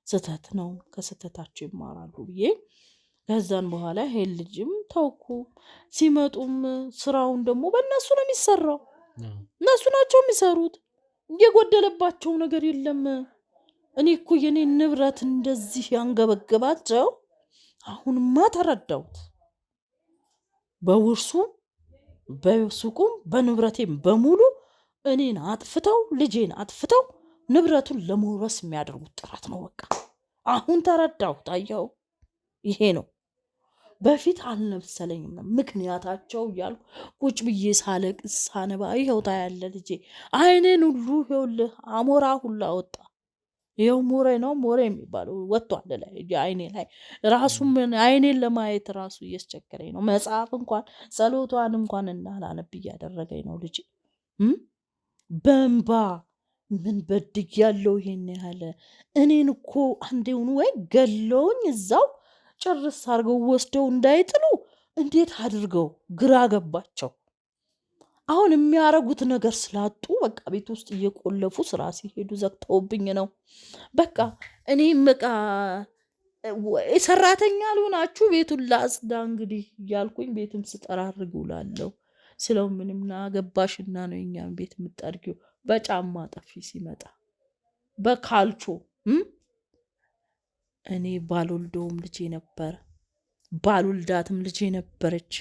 ስህተት ነው፣ ከስህተታቸው ይማራሉ ብዬ ከዛን በኋላ ይሄን ልጅም ተውኩ። ሲመጡም ስራውን ደግሞ በእነሱ ነው የሚሰራው፣ እነሱ ናቸው የሚሰሩት። የጎደለባቸው ነገር የለም። እኔ እኮ የኔ ንብረት እንደዚህ ያንገበገባቸው አሁንማ ተረዳሁት። በውርሱ በሱቁም በንብረቴም በሙሉ እኔን አጥፍተው ልጄን አጥፍተው ንብረቱን ለመውረስ የሚያደርጉት ጥረት ነው። በቃ አሁን ተረዳሁት። አየኸው፣ ይሄ ነው። በፊት አልመሰለኝም ምክንያታቸው እያልኩ ቁጭ ብዬ ሳለቅስ ሳነባ ይኸው ታያለህ ልጄ፣ አይኔን ሁሉ ይኸውልህ አሞራ ሁላ ወጣ። ይኸው ሞሬ ነው ሞሬ የሚባለው ወጥቷል ላይ አይኔ ላይ ራሱ አይኔን ለማየት ራሱ እያስቸገረኝ ነው። መጽሐፍ እንኳን ጸሎቷን እንኳን እንዳላነብ እያደረገኝ ነው ልጄ። በእንባ ምን በድያለሁ ይሄን ያህል? እኔን እኮ አንዴውኑ ወይ ገለውኝ እዛው ጭርስ አድርገው ወስደው እንዳይጥሉ እንዴት አድርገው ግራ ገባቸው። አሁን የሚያረጉት ነገር ስላጡ በቃ ቤት ውስጥ እየቆለፉ ስራ ሲሄዱ ዘግተውብኝ ነው። በቃ እኔም በቃ ሰራተኛ ልሆናችሁ ቤቱን ላጽዳ እንግዲህ እያልኩኝ ቤትም ስጠራርግ ውላለሁ። ስለው ምንም ና ገባሽና ነው የኛን ቤት የምጠርጊው በጫማ ጠፊ ሲመጣ በካልቾ እኔ ባልወልደውም ልጄ ነበረ፣ ባልወልዳትም ልጄ ነበረች።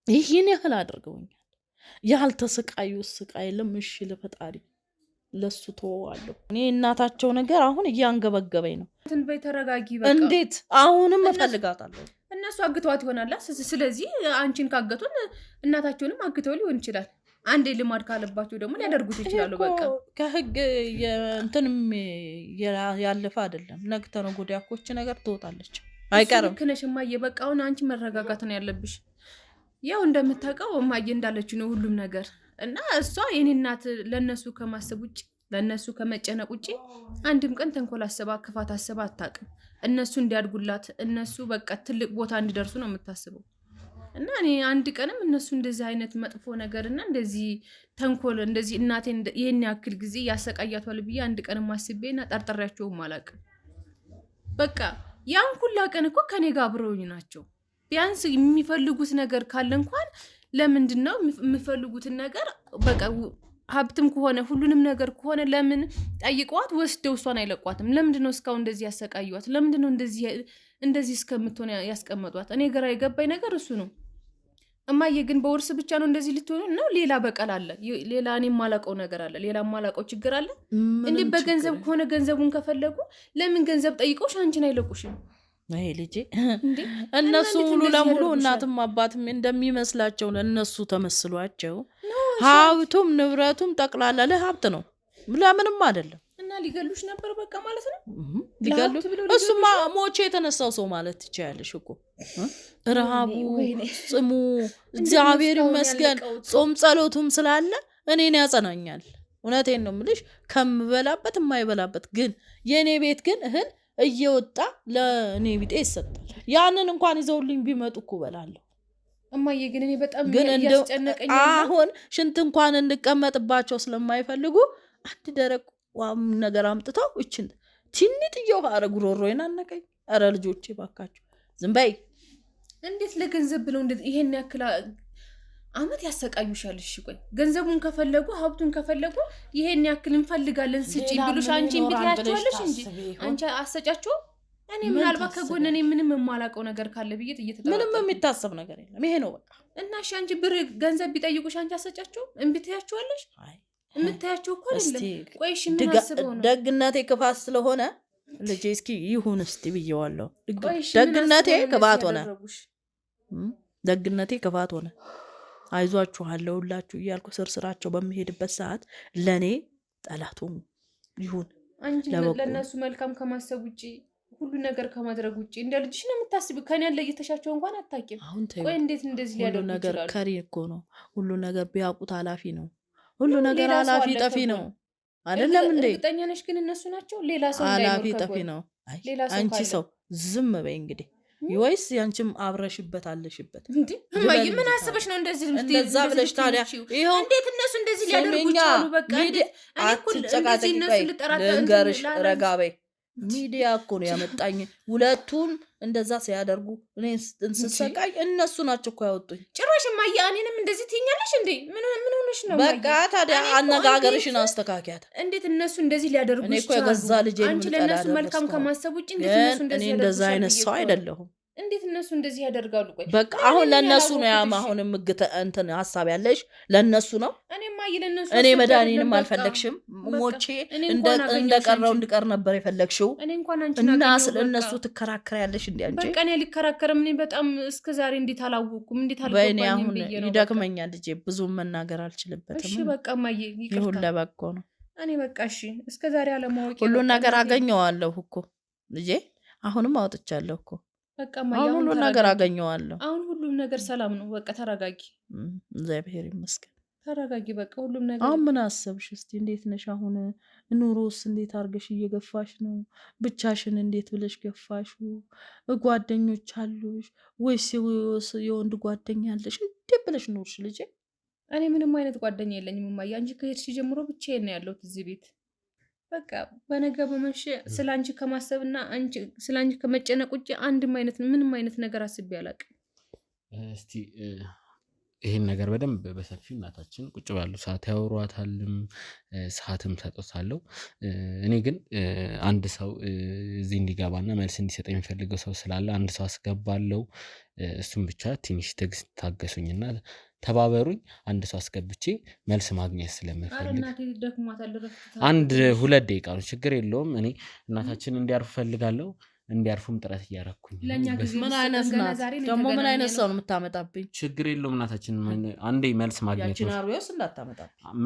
ይህን ያህል አድርገውኛል። ያልተሰቃዩ ስቃይ የለም። እሺ ለፈጣሪ ለሱ ተወዋለሁ። እኔ እናታቸው ነገር አሁን እያንገበገበኝ ነው። ተረጋጊ። እንዴት አሁንም እፈልጋታለሁ። እነሱ አግተዋት ይሆናላ። ስለዚህ አንቺን ካገቱን እናታቸውንም አግተው ሊሆን ይችላል። አንዴ ልማድ ካለባቸው ደግሞ ሊያደርጉት ይችላሉ። በቃ ከህግ እንትንም ያለፈ አይደለም። ነገ ተነገ ወዲያ እኮ ይህች ነገር ትወጣለች፣ አይቀርም። ልክ ነሽ እማዬ። በቃ አሁን አንቺ መረጋጋት ነው ያለብሽ። ያው እንደምታውቀው እማዬ እንዳለችው ነው ሁሉም ነገር እና እሷ የኔ እናት ለእነሱ ከማሰብ ውጭ ለእነሱ ከመጨነቅ ውጭ አንድም ቀን ተንኮል አስባ ክፋት አስባ አታውቅም። እነሱ እንዲያድጉላት እነሱ በቃ ትልቅ ቦታ እንዲደርሱ ነው የምታስበው። እና እኔ አንድ ቀንም እነሱ እንደዚህ አይነት መጥፎ ነገር እና እንደዚህ ተንኮል እንደዚህ እናቴን ይህን ያክል ጊዜ ያሰቃያቷል ብዬ አንድ ቀንም አስቤ እና ጠርጥሬያቸውም አላውቅም። በቃ ያን ሁላ ቀን እኮ ከኔ ጋር አብረውኝ ናቸው። ቢያንስ የሚፈልጉት ነገር ካለ እንኳን ለምንድን ነው የሚፈልጉትን ነገር በቃ ሀብትም ከሆነ ሁሉንም ነገር ከሆነ ለምን ጠይቀዋት ወስደው እሷን አይለቋትም? ለምንድን ነው እስካሁን እንደዚህ ያሰቃዩዋት? ለምንድን ነው እንደዚህ እስከምትሆን ያስቀመጧት? እኔ ግራ የገባኝ ነገር እሱ ነው። እማዬ ግን በውርስ ብቻ ነው እንደዚህ ልትሆኑ ነው? ሌላ በቀል አለ፣ ሌላ እኔ የማላውቀው ነገር አለ፣ ሌላ የማላውቀው ችግር አለ። እንዴ በገንዘብ ከሆነ ገንዘቡን ከፈለጉ ለምን ገንዘብ ጠይቀውሽ አንቺን አይለቁሽም? ይሄ ልጄ እነሱ ሙሉ ለሙሉ እናትም አባትም እንደሚመስላቸው እነሱ ተመስሏቸው ሀብቱም ንብረቱም ጠቅላላ ለሀብት ነው፣ ለምንም አይደለም። እና ሊገሉሽ ነበር በቃ ማለት ነው። ሊገሉ እሱማ ሞቼ የተነሳው ሰው ማለት ትችያለሽ እኮ ረሃቡ፣ ጽሙ፣ እግዚአብሔር ይመስገን ጾም ጸሎቱም ስላለ እኔን ያጸናኛል። እውነቴን ነው የምልሽ፣ ከምበላበት የማይበላበት ግን የእኔ ቤት ግን እህል እየወጣ ለእኔ ቢጤ ይሰጣል። ያንን እንኳን ይዘውልኝ ቢመጡ እኮ እበላለሁ። እማዬ ግን እኔ በጣም እያስጨነቀኝ አሁን ሽንት እንኳን እንቀመጥባቸው ስለማይፈልጉ አንድ ደረቅ ነገር አምጥተው እችን ትንጥዬው ኧረ ጉሮሮዬን አነቀኝ። ኧረ ልጆቼ ባካችሁ ዝም በይ። እንዴት ለገንዘብ ብለው ይሄን ያክል አመት ያሰቃዩሻል? እሺ ቆይ ገንዘቡን ከፈለጉ ሀብቱን ከፈለጉ ይሄን ያክል እንፈልጋለን ስጪ ብሉሽ አንቺ እምቢ ትያቸዋለሽ እንጂ አንቺ አሰጫቸው። እኔ ምናልባት ከጎን እኔ ምንም የማላውቀው ነገር ካለ ብዬ ምንም የሚታሰብ ነገር የለም። ይሄ ነው በቃ። እና እሺ አንቺ ብር ገንዘብ ቢጠይቁሽ አንቺ አሰጫቸው እምቢ ትያቸዋለሽ? የምታያቸው እኮ አይደለም። ቆይ እሺ ምን አስበው ነው? ደግነቴ ክፋት ስለሆነ ልጄ እስኪ ይሁን እስቲ ብዬዋለሁ። ደግነቴ ክፋት ሆነ፣ ደግነቴ ክፋት ሆነ። አይዟችኋለሁ ሁላችሁ እያልኩ ስርስራቸው በሚሄድበት ሰዓት ለእኔ ጠላቱ ይሁን። አንቺ ለእነሱ መልካም ከማሰብ ውጭ ሁሉ ነገር ከማድረግ ውጭ እንደ ልጅሽ ነው የምታስቢው። ከኔ ለይተሻቸው እንኳን አታውቂም። ቆይ እንዴት እንደዚህ ሊያደርጉ ነገር ከሪ እኮ ነው። ሁሉ ነገር ቢያውቁት ኃላፊ ነው። ሁሉ ነገር ኃላፊ ጠፊ ነው። አይደለም እንዴ? እርግጠኛ ነሽ ግን እነሱ ናቸው? ሌላ ሰው ኃላፊ ጠፊ ነው። አንቺ ሰው ዝም በይ እንግዲህ ወይስ ያንቺም አብረሽበት አለሽበት? እንዴ እማዬ ምን አስበሽ ነው እንደዚህ እንደዛ ብለሽ ታዲያ? ይኸው እንዴት እነሱ እንደዚህ ሊያደርጉ ቻሉ? በቃ አትጨቃጨቂ። ልንገርሽ፣ ረጋ በይ። ሚዲያ እኮ ነው ያመጣኝ። ሁለቱን እንደዛ ሲያደርጉ እኔ ስሰቃይ እነሱ ናቸው እኮ ያወጡኝ። ጭራሽ እማዬ እኔንም እንደዚህ ትይኛለሽ እንዴ? ምን ምን ሆነሽ ነው? በቃ ታዲያ አነጋገርሽን አስተካኪያት። እንዴት እነሱ እንደዚህ ሊያደርጉ እኔ እኮ የገዛ ልጄ አንቺ ለእነሱ መልካም ከማሰብ ውጭ እንዴት እነሱ እንደዚህ እኔ እንደዛ አይነት ሰው አይደለሁም። እንዴት እነሱ እንደዚህ ያደርጋሉ? ቆይ በቃ አሁን ለነሱ ነው ያም አሁን እንትን ሀሳብ ያለሽ ለነሱ ነው። እኔ መድኃኒንም አልፈለግሽም። ሞቼ እንደቀረው እንድቀር ነበር የፈለግሽው እና ስለ እነሱ ትከራከሪያለሽ እንዴ አንቺ? በቃ እኔ አልከራከርም። እኔ በጣም እስከ ዛሬ እንዴት አላወኩም፣ እንዴት አልገባኝም አሁን ይደክመኛል ልጄ፣ ብዙ መናገር አልችልበትም። እሺ በቃ እማዬ ይቅርታ። ይሁን ለበጎ ነው። እኔ በቃ እሺ፣ እስከ ዛሬ አለማወቅ ሁሉን ነገር አገኘዋለሁ እኮ ልጄ፣ አሁንም አውጥቻለሁ እኮ በቃ አሁን ሁሉን ነገር አገኘዋለሁ። አሁን ሁሉም ነገር ሰላም ነው። በቃ ተረጋጊ። እግዚአብሔር ይመስገን። ተረጋጊ። በቃ ሁሉም ነገር አሁን ምን አሰብሽ? እስቲ እንዴት ነሽ አሁን? ኑሮስ እንዴት አድርገሽ እየገፋሽ ነው? ብቻሽን እንዴት ብለሽ ገፋሽ? ጓደኞች አሉሽ ወይስ የወንድ ጓደኛ አለሽ? እንዴት ብለሽ ኖርሽ ልጄ? እኔ ምንም አይነት ጓደኛ የለኝም እማዬ። አንቺ ከሄድሽ ጀምሮ ብቻዬን ነው ያለሁት እዚህ ቤት። በቃ በነገ በመሸ ስለ አንቺ ከማሰብና አንቺ ስለ አንቺ ከመጨነቅ ውጭ አንድም አይነት ምንም አይነት ነገር አስቤ አላውቅም። እስቲ ይሄን ነገር በደንብ በሰፊው እናታችን ቁጭ ባሉ ሰዓት ያወሯታልም ሰዓትም ሰጥቻለሁ። እኔ ግን አንድ ሰው እዚህ እንዲገባና መልስ እንዲሰጥ የሚፈልገው ሰው ስላለ አንድ ሰው አስገባለሁ። እሱም ብቻ ትንሽ ትዕግስት ታገሱኝና ተባበሩኝ። አንድ ሰው አስገብቼ መልስ ማግኘት ስለምፈልግ አንድ 2 ደቂቃ ነው፣ ችግር የለውም። እኔ እናታችን እንዲያርፉ ፈልጋለሁ። እንዲያርፉም ጥረት እያረኩኝ። ምን አይነት ናት ደግሞ? ምን አይነት ሰው ነው የምታመጣብኝ? ችግር የለውም እናታችን፣ አንዴ መልስ ማግኘት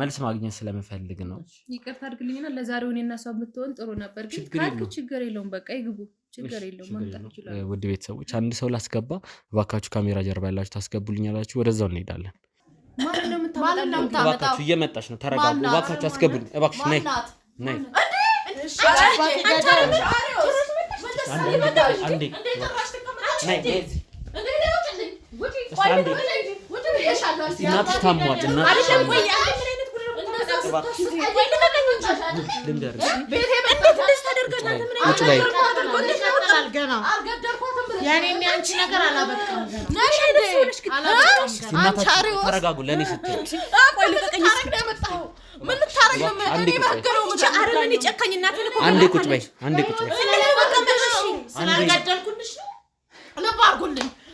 መልስ ማግኘት ስለምፈልግ ነው። ይቅርታ አድርግልኝና ለዛሬው እኔ እና እሷ ብትሆን ጥሩ ነበር፣ ግን ካልክ ችግር የለውም። በቃ ይግቡ፣ ችግር የለውም። መምጣት ይችላሉ። ውድ ቤተሰቦች አንድ ሰው ላስገባ፣ እባካችሁ ካሜራ ጀርባ ያላችሁ ታስገቡልኛላችሁ። ወደዛው እንሄዳለን። እባካችሁ እየመጣች ነው፣ ተረጋጉ። እባካችሁ አስገቡልኝ፣ እባክሽ ነይ ነይ። እናትሽ ታሟል። ተረጋጉ። ለእኔ ስትል አንዴ ቁጭ በይ፣ አንዴ ቁጭ በይ።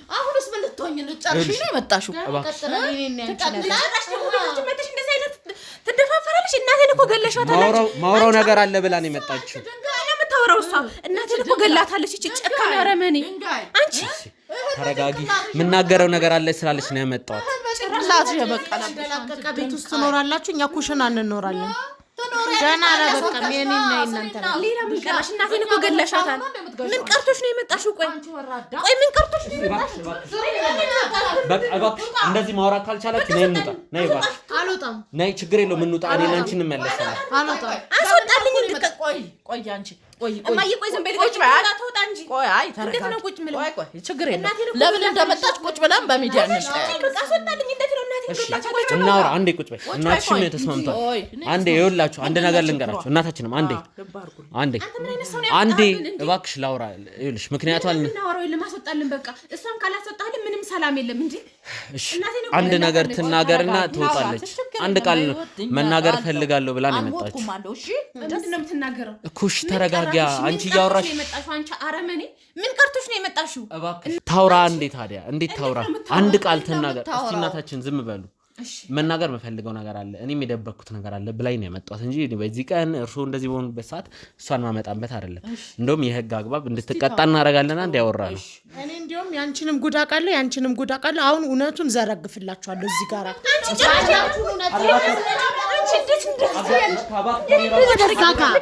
አሁንስ ምን ልትሆኚ ልትሆኝ ልትጨርሺ ነው የመጣሽው። እንደዚህ አይነት ትደፋፈራለሽ። እናቴን እኮ ገለሻታል። ማውራው ነገር አለ ብላ ነው የመጣችው። የምታወራው እሷ እናቴን እኮ ገላታለች። ይቺ ጨካኝ አረመኔ። አንቺ ተረጋጊ። የምናገረው ነገር አለ ስላለች ነው ያመጣኋት። ቤት ውስጥ ትኖራላችሁ፣ እኛ ኩሽና እንኖራለን። ገና አላበቃም። የእኔና የእናንተ ነው። ሌላ ምን ቀራሽ? እናቴን እኮ ገለሻታል። ምን ቀርቶሽ ነው የመጣሽው? ቆይ ቆይ፣ ምን ቀርቶሽ ነው የመጣሽው? በቃ እባክሽ እንደዚህ ማውራት ካልቻላችሁ ነይ እንውጣ። ነይ እባክሽ። አልወጣም። ነይ፣ ችግር የለውም እንውጣ። እኔና አንቺ እንመለሳለን። አልወጣም። አስወጣልኝ። ቆይ ቆይ፣ አንቺ ቆይ እማዬ፣ ቆይ ዝም በይ። ቁጭ በይ። ተውጣ እንጂ። ቆይ፣ አይ እንዴት ነው ቁጭ የምለው? ቆይ ቆይ፣ ችግር የለውም። እናቴን እኮ ለምን እንደመጣች ቁጭ ብለን በሚዲያ እንጠያየቅ። በቃ አስወጣልኝ። እንዴት ነው እናቴን ገላታለች? እናውራ። አንዴ ቁጭ በይ። እናትሽም ቆይ። ተስማምቷል። ቆይ፣ አንዴ ይኸውላችሁ፣ አንድ ነገር ልንገራችሁ። እናታችንም አንዴ አንዴ አንዴ እባክሽ ላውራ። ይኸውልሽ ምክንያቱ እናወራው የለም፣ አስወጣልን። በቃ እሷን ካላስወጣልን ምንም ሰላም የለም እንጂ እሺ፣ አንድ ነገር ትናገርና ትወጣለች። አንድ ቃል መናገር ፈልጋለሁ ብላ ነው የመጣችው ምንድን ነው የምትናገረው እኮ። እሺ ተረጋጊያ። አንቺ እያወራሽ የመጣሽው አንቺ አረመኔ፣ ምን ቀርቶሽ ነው የመጣሽው? እባክሽ ታውራ። እንዴ ታዲያ እንዴት ታውራ? አንድ ቃል ትናገር እስቲ። እናታችን ዝም በሉ። መናገር የምፈልገው ነገር አለ፣ እኔም የደበቅኩት ነገር አለ ብላኝ ነው ያመጣኋት እንጂ በዚህ ቀን እርስዎ እንደዚህ በሆኑበት ሰዓት እሷን ማመጣበት አይደለም። እንደውም የህግ አግባብ እንድትቀጣ እናደርጋለንና እንዲያወራ ነው። እኔ እንዲያውም ያንቺንም ጉድ አውቃለሁ፣ ያንቺንም ጉድ አውቃለሁ። አሁን እውነቱን ዘረግፍላችኋለሁ እዚህ ጋር አንቺ እንዴት እንደዚህ እዛ ጋር